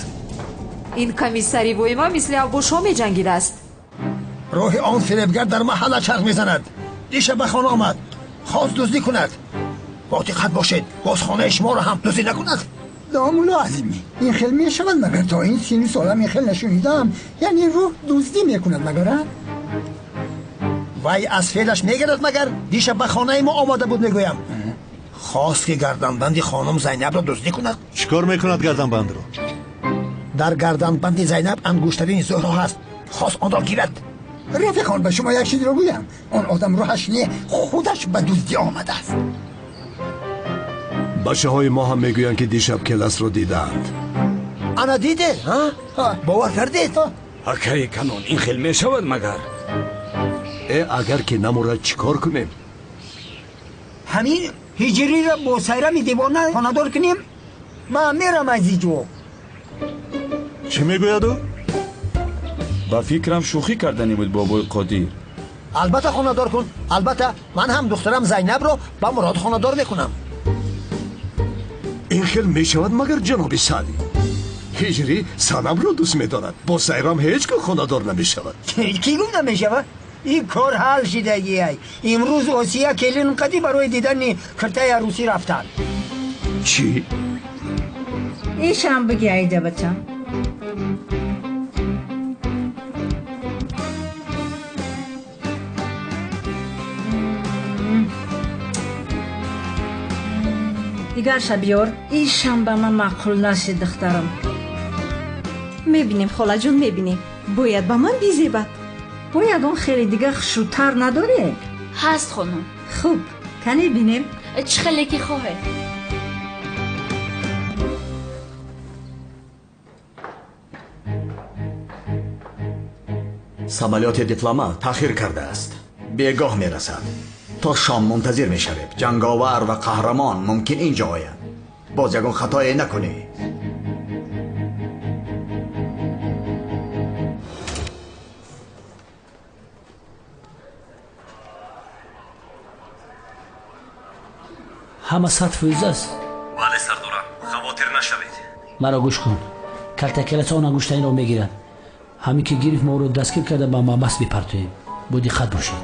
Ин комиссари воима мисли авбошҳо меҷангидааст. Роҳи он фиребгар дар маҳалла чарх мезанад. Дишаб ба хона омад, хост дуздӣ кунад. Бо диққат бошед, боз хонаи шуморо ҳам дуздӣ накунад. Домулло Азимӣ, ин хел мешавад магар? То ин сину солам ин хел нашунидам. Яъне рӯҳ дуздӣ мекунад магар? Вай аз феълаш мегардад магар? Дишаб ба хонаи мо омада буд, мегӯям. Хост ки гарданбанди хонум Зайнабро дуздӣ кунад. Чӣ кор мекунад гарданбандро? Дар гарданбанди Зайнаб ангуштарини Зуҳро ҳаст. Хост онро гирад. Рафиқон, ба шумо як чизро гӯям. Он одам рӯҳаш не, худаш ба дуздӣ омадааст. Бачаҳои мо ҳам мегӯянд, ки дишаб келасро дидаанд. Ана дидед, бовар кардед? Акаи канон, ин хел мешавад магар? Э, агар ки намурад чӣ кор кунем? Ҳамин ҳиҷриро бо сайрами девона хонадор кунем? Ман мерам аз иҷо. Чӣ мегӯяд ӯ? Ба фикрам, шӯхӣ кардани буд, бобои Қодир. Албатта хонадор кун. Албатта ман ҳам духтарам Зайнабро ба Мурод хонадор мекунам. Ин хел мешавад магар, ҷаноби Саъдӣ? Ҳиҷрӣ Санамро дӯст медорад, бо Сайрам ҳеҷ гоҳ хонадор намешавад. Кӣ гуфт намешавад? Ин кор ҳал шидагиай. Имрӯз Осия келин қадӣ барои дидани киртаи арӯсӣ рафтанд. Чӣ? Ишам биги, айда бачам. Дигарша биёр. Ишам ба ман маъқул нашид, духтарам. Мебинем, холаҷон, мебинем. Бояд ба ман бизебад. Бо ягон хеле дига хушрӯтар надоред? Ҳаст, хонум. Хуб, кане бинем. Чӣ хеле ки хоҳед. Самолёти дипломат таъхир кардааст, бегоҳ мерасад. То шом мунтазир мешавем. Ҷанговар ва қаҳрамон мумкин инҷо ояд. Боз ягон хатое накунӣ. Ҳама 100% аст? Бале, сардорам, хавотир нашавед. Маро гӯш кун. Калтакеласа он ангуштаинро мегирад. Ҳамин ки гирифт, мо ӯро дастгир карда ба маҳбас мепартоем. Бо диққат бошед.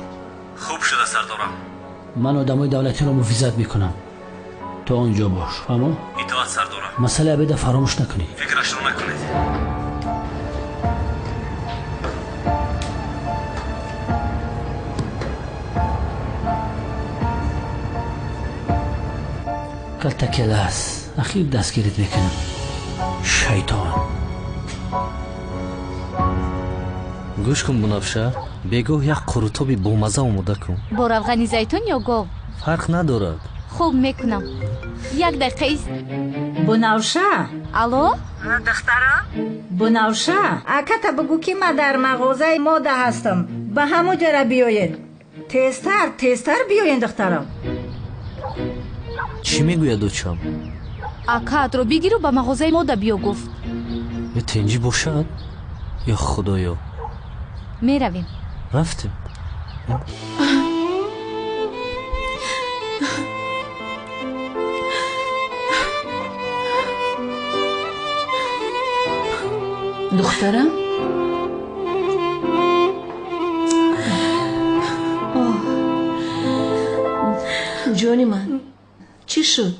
Хуб шуда, сардорам. Ман одамои давлатиро муҳофизат мекунам. То он ҷо бош, фаҳмо? Итоат, сардорам. Масъалаи обеда фаромӯш накунед. Фикрашро накунед. Калтакелас, ахир дастгирит мекунам. Шайтон. Гӯш кун, Бунафша, бегоҳ як қурутоби бомаза омода кун. Бо равғани зайтун ё гов? Фарқ надорад. Хуб, мекунам. Як дақиқа ист. Бунафша? Алло? Духтарам? Бунафша, аката бигӯ ки ман дар мағозаи мода ҳастам. Ба ҳамон ҷора биёед. Тезтар, тезтар биёед, духтарам. Чӣ мегӯяд очам? Акаатро бигиру ба мағозаи мода биё, гуфт. Ё тинҷӣ бошад? Ё худоё. Меравем. Рафтем. Духтарам? Ҷони ман, чӣ шуд?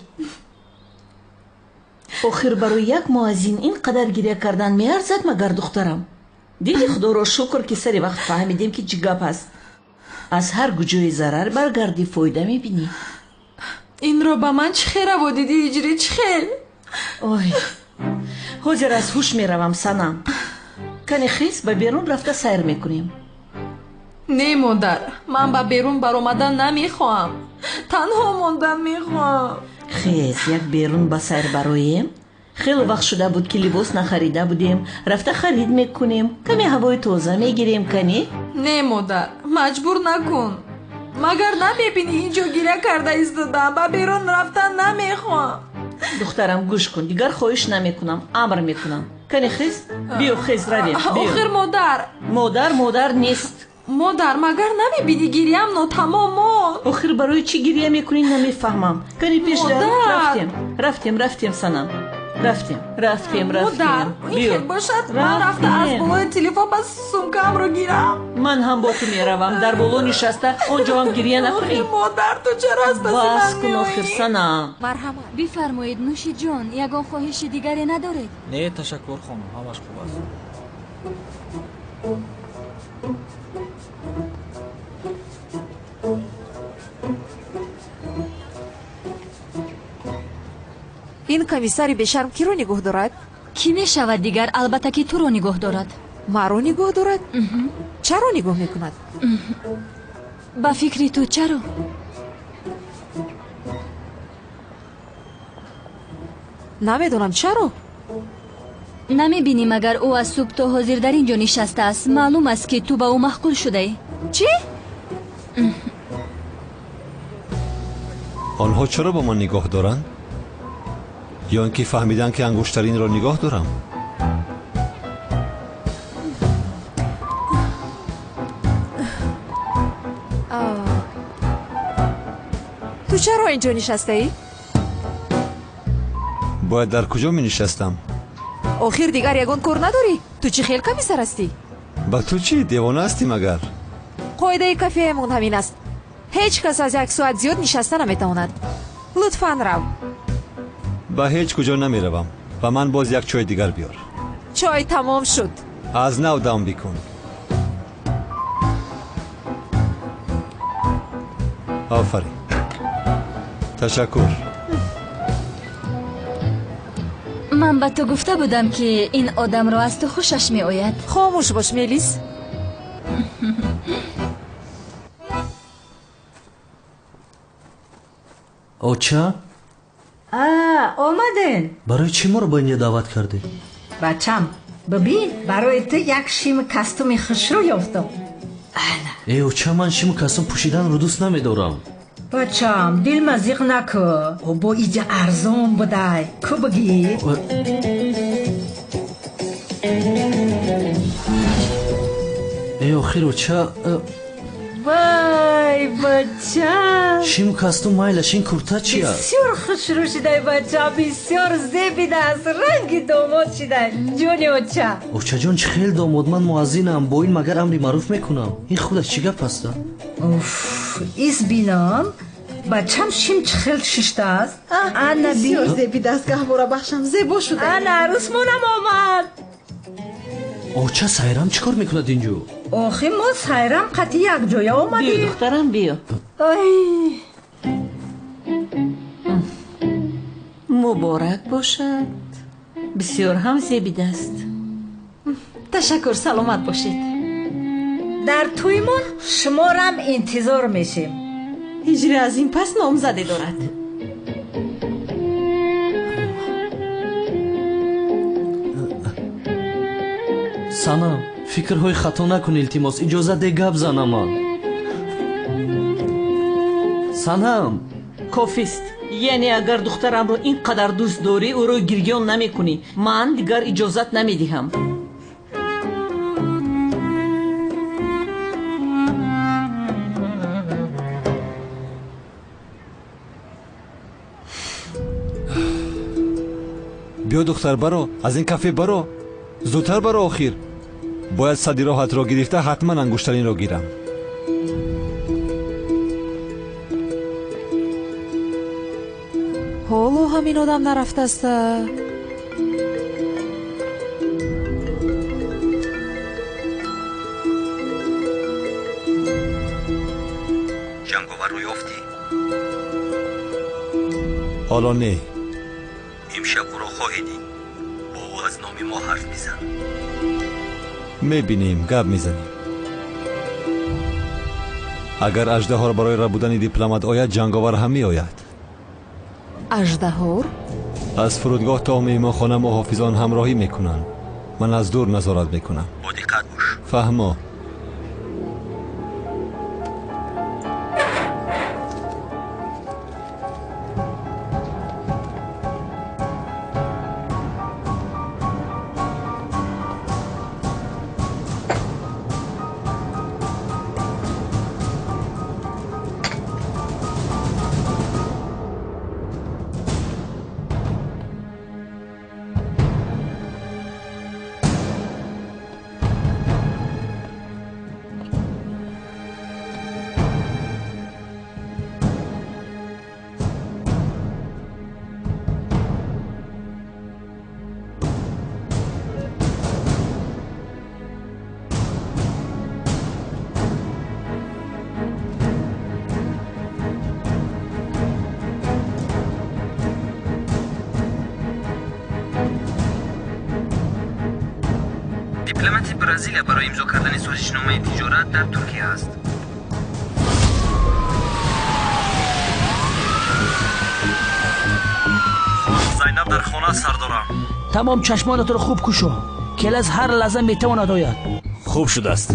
Охир барои як муаззин ин қадар гиря кардан меарзад магар, духтарам? Дили худоро шукр, ки сари вақт фаҳмидем, ки чӣ гап аст. Аз ҳар куҷои зарар баргардӣ, фоида мебинӣ. Инро ба ман чӣ хел раво дидӣ, Ҳиҷрӣ, чӣ хел? Ой, ҳозир аз ҳуш меравам, санам. Кани хис, ба берун рафта сайр мекунем. Не, модар, ман ба берун баромадан намехоҳам. Танҳо мондан мехоҳам. Хез, як берун ба сайр бароем. Хеле вақт шуда буд, ки либос нахарида будем. Рафта харид мекунем, каме ҳавои тоза мегирем, кани? Не, модар, маҷбур накун. Магар намебинӣ, ин ҷо гиря карда истодам, ба берун рафтан намехоҳам. Духтарам, гӯш кун, дигар хоҳиш намекунам, амр мекунам. Кани хез, биё, хез, равем. Охир, модар. Модар, модар нест. Модар, магар намебинӣ, гирьям нотамом монд. Охир барои чӣ гирья мекунӣ, намефаҳмам. Кани пеш рафтем, рафтем, рафтем, санам. Рафтем, рафтем, рафтем. Модар, ин хел бошад, ман рафта аз болои телефон ба сумкамро гирам. Ман ҳам бо ту меравам. Дар боло нишаста он ҷо ҳам гирья накунӣ. Модар, ту чаро аз паси ман Бас кун, охир, санам. Марҳамат. Бифармоед, нӯшиҷон, ягон хоҳиши дигаре надоред? Не, ташаккур, хонум, ҳамаш хуб аст. Ин комиссари бешарм киро нигоҳ дорад? Кӣ мешавад дигар? Албатта ки туро нигоҳ дорад. Маро нигоҳ дорад? Чаро нигоҳ мекунад? Ба фикри ту чаро? Намедонам чаро. Намебинӣ магар ӯ аз субҳ то ҳозир дар ин ҷо нишастааст? Маълум аст, ки ту ба ӯ маъқул шудаӣ. Чӣ? Онҳо чаро ба ман нигоҳ доранд? Ё ин ки фаҳмиданд, ки ангуштаринро нигоҳ дорам? Ту чаро ин ҷо нишастаӣ? Бояд дар куҷо менишастам? Охир дигар ягон кор надорӣ? Ту чӣ хел комиссар ҳастӣ? Ба ту чӣ, девона ҳастӣ магар? Қоидаи кафеамон ҳамин аст. Ҳеҷ кас аз як соат зиёд нишаста наметавонад. Лутфан рав. Ба ҳеҷ куҷо намеравам. Ба ман боз як чойи дигар биёр. Чой тамом шуд. Аз нав дам бикун. Офарин, ташаккур. Ман ба ту гуфта будам, ки ин одамро аз ту хушаш меояд. Хомӯш бош, Мелис. Оча? Омаден. Барои чӣ моро ба инҷо даъват кардед? Бачам, бибин, барои ту як шими костюми хушрӯ ёфтам. Э, оча, ман шиму костюм пӯшиданро дӯст намедорам. Бачам, дилма зиқ наку. Бо иҷа арзон будай, ку бигир. Э, охир, оча. Вай, бачам. Шиму костюм майлаш, ин курта чи аст? Бисёр хушрӯ шудай, бачам, бисёр зебидааст, ранги домод шудай, ҷони оча. Очаҷон, чӣ хел домод? Ман муаззинам, бо ин магар амри маъруф мекунам? Ин худаш чӣ гап аст? Уф, ис бинам, бачам, шим чӣ хел шиштааст. Ана бисёр зебидааст, гаҳвора бахшам, зебо шуда. Ана арӯсмонам омад. Оча, Сайрам чӣ кор мекунад ин ҷо? Охи мо Сайрам қатъи якҷоя омадем. Биё, духтарам, биё. Ой. Муборак бошад. Бисёр ҳам зебидааст. Ташаккур, саломат бошед. Дар тӯймон шуморам интизор мешем. Ҳиҷри аз ин пас номзаде дорад. Санам, фикрҳои хато накун, илтимос, иҷозат де гап занам ман. Санам! Кофист. Яъне агар духтарамро ин қадар дӯст дорӣ, ӯро гирён намекунӣ. Ман дигар иҷозат намедиҳам. Биё духтар, баро, аз ин кафе баро, зудтар баро. Охир бояд сади роҳатро гирифта ҳатман ангуштаринро гирам. Ҳоло ҳамин одам нарафтааст. Ҷанговарро ёфтӣ? Ҳоло не. Имшаб ӯро хоҳӣ дид. Бо ӯ аз номи мо ҳарф мизан. Мебинем, гап мезанем. Агар аждаҳор барои рабудани дипломат ояд, ҷанговар ҳам меояд. Аждаҳор? Аз фурудгоҳ то меҳмонхона муҳофизон ҳамроҳӣ мекунанд. Ман аз дур назорат мекунам. Бо диққат бош. Фаҳмо. Дипломати Бразилия барои имзо кардани созишномаи тиҷорат дар Туркия аст. Зайнаб дар хона сардорам. Тамом чашмонатро хуб кушо. Келас ҳар лаҳза метавонад ояд. Хуб шудааст.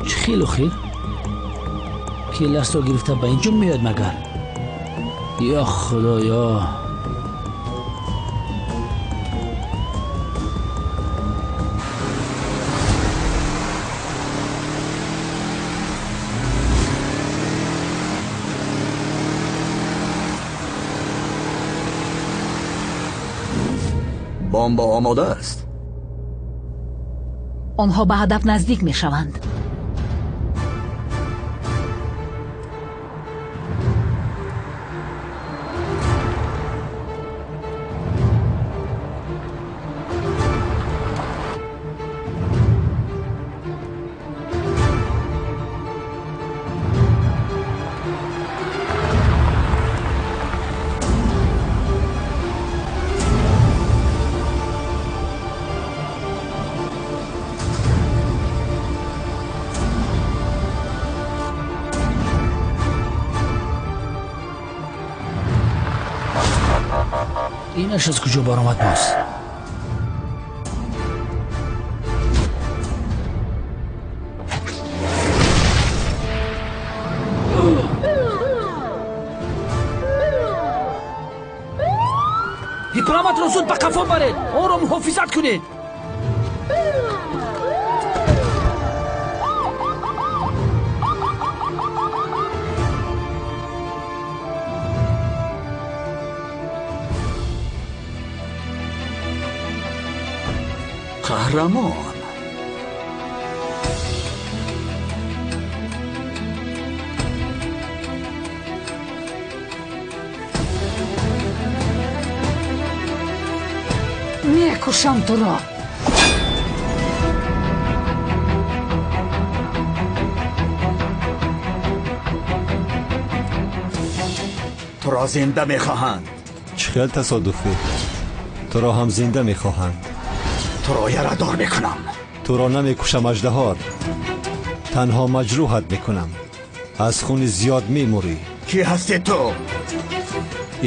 Чӣ хелу хел? Келасро гирифта ба инҷо меояд магар? Ё худоё! Бомба омода аст. Онҳо ба ҳадаф наздик мешаванд. Инаш аз куҷо баромад боз? Дипломатро зуд ба қафо баред, онро муҳофизат кунед. Қаҳрамон. Мекушам туро. Туро зинда мехоҳанд. Чӣ хел тасодуфӣ? Туро ҳам зинда мехоҳанд. Туро ярадор мекунам. Туро намекушам, аждаҳор. Танҳо маҷрӯҳат мекунам. Аз хуни зиёд мемурӣ. Кӣ ҳастӣ ту?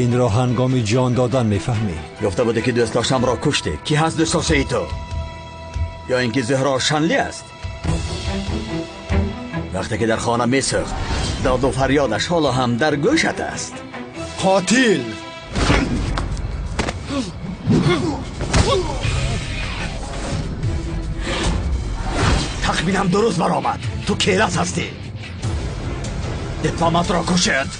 Инро ҳангоми ҷон додан мефаҳмӣ. Гуфта будӣ ки дӯстдоштамро куштӣ. Кӣ ҳаст дӯстдоштаи ту? Ё ин ки Зуҳро Шанли аст? Вақте ки дар хона месӯхт, доду фарёдаш ҳоло ҳам дар гӯшат аст. Қотил! Тахминам дуруст баромад. Ту келас ҳастӣ. Дипломатро кушед.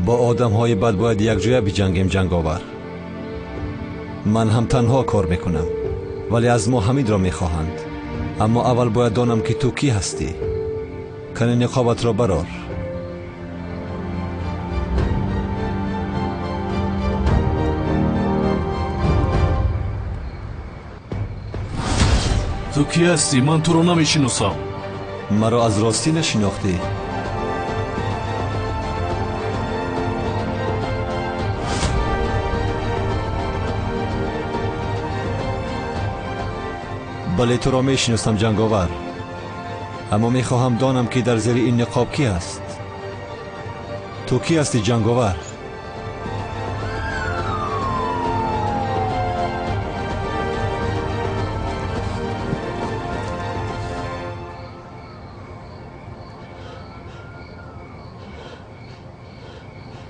Бо одамҳои бад бояд якҷоя биҷангем, ҷанговар. Ман ҳам танҳо кор мекунам, вале аз мо ҳаминро мехоҳанд. Аммо аввал бояд донам, ки ту кӣ ҳастӣ. Кани ниқобатро барор. Ту кӣ ҳастӣ? Ман туро намешиносам. Маро аз ростӣ нашинохтӣ? Бале, туро мешиносам, ҷанговар. Аммо мехоҳам донам, ки дар зери ин ниқоб кӣ аст. Ту кӣ ҳастӣ, ҷанговар?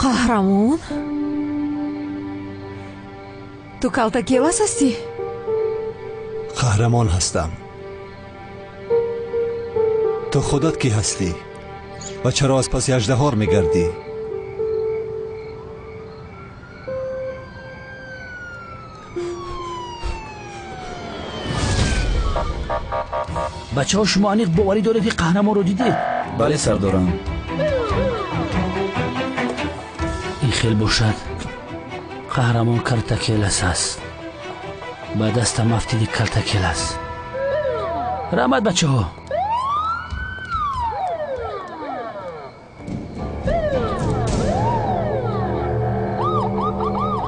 Қаҳрамон, ту калтакелас ҳастӣ? Қаҳрамон ҳастам. Ту худат кӣ ҳастӣ ва чаро аз паси аждаҳор мегардӣ? Бачаҳо, шумо аниқ боварӣ доред, ки қаҳрамонро дидед? Бале, сардорам. Ин хел бошад, қаҳрамон картакелас аст. Ба дастам афтиди калтакелас. Раҳмат, бачаҳо.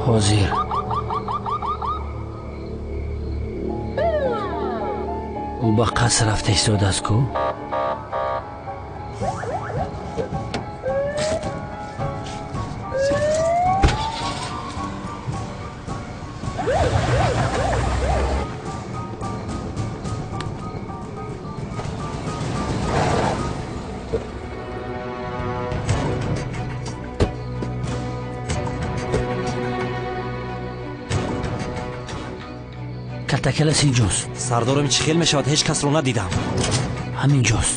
Ҳозир ӯ ба қаср рафта истодааст ку? Калтакелас инҷост. Сардорам, чӣ хел мешавад? Ҳеҷ касро надидам. Ҳаминҷост.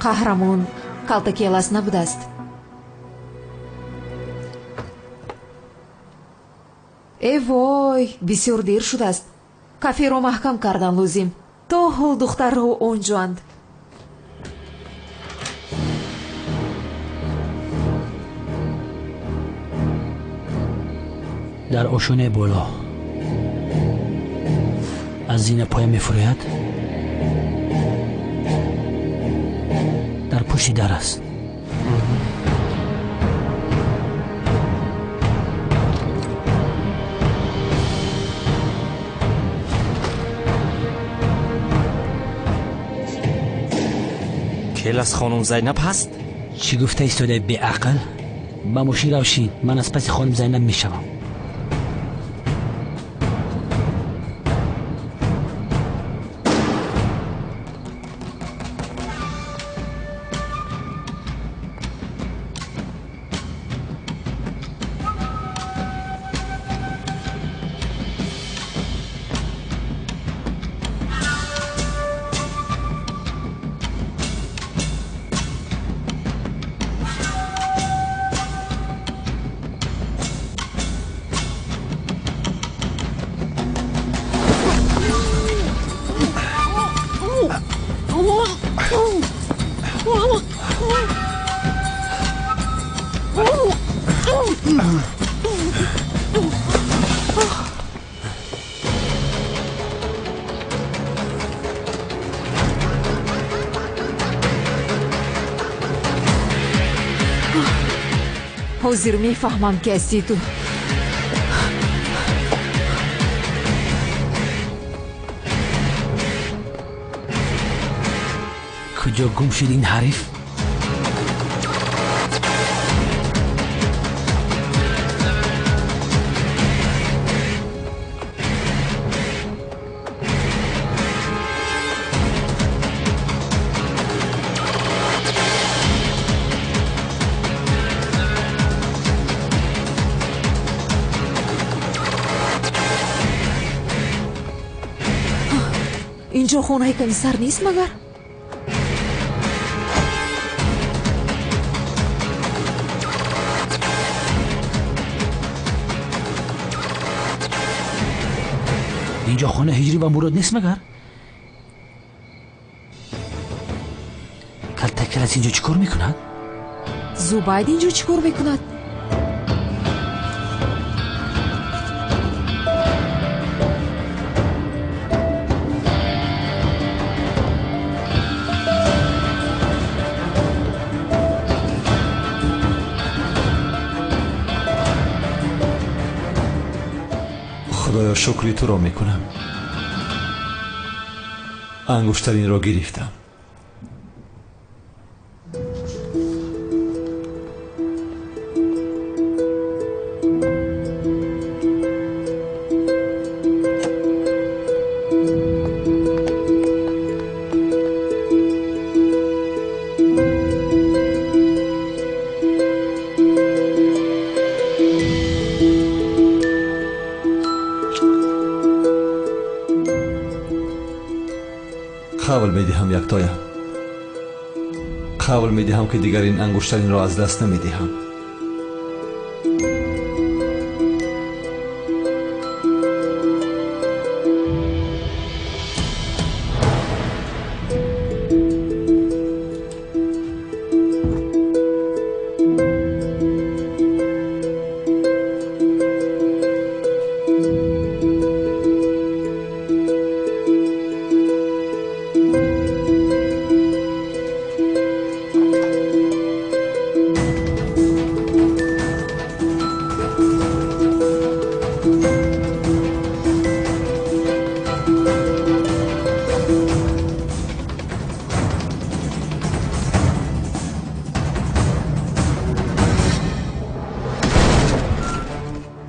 Қаҳрамон калтакелас набудааст. Э вой, бисёр дер шудааст. Каферо маҳкам кардан лозим. То ҳол духтарҳо онҷоанд. Дар ошонаи боло аз зина поя мефурӯяд, дар пушти дар аст. Келас хонум Зайнаб ҳаст? Чӣ гуфта истодаи беақл? Ба мошин равшин, ман аз паси хонум Зайнаб мешавам. Ҳозир мефаҳмам, ки ҳастӣ ту. Куҷо гум шуд ин ҳариф? Инҷо хонаи комиссар нест магар? Инҷо хона Ҳиҷрӣ ва Мурод нест магар? Калтакалас инҷо чӣ кор мекунад? Зубайд инҷо чӣ кор мекунад? Худоё, шукри туро мекунам. Ангуштаринро гирифтам. Қавл медиҳам, яктоям. Қавл медиҳам, ки дигар ин ангуштаринро аз даст намедиҳам.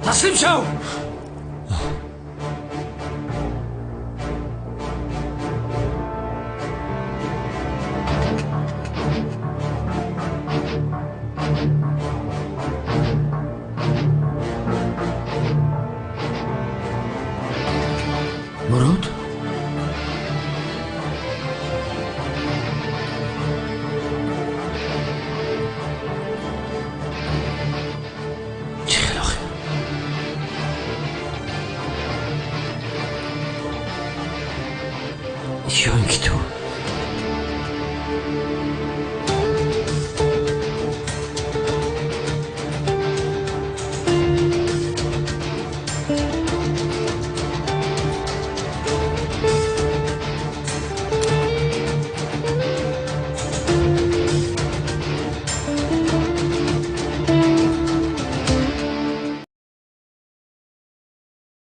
Таслим шав! Мурод? Чӣ хел охир? Ё ин ки ту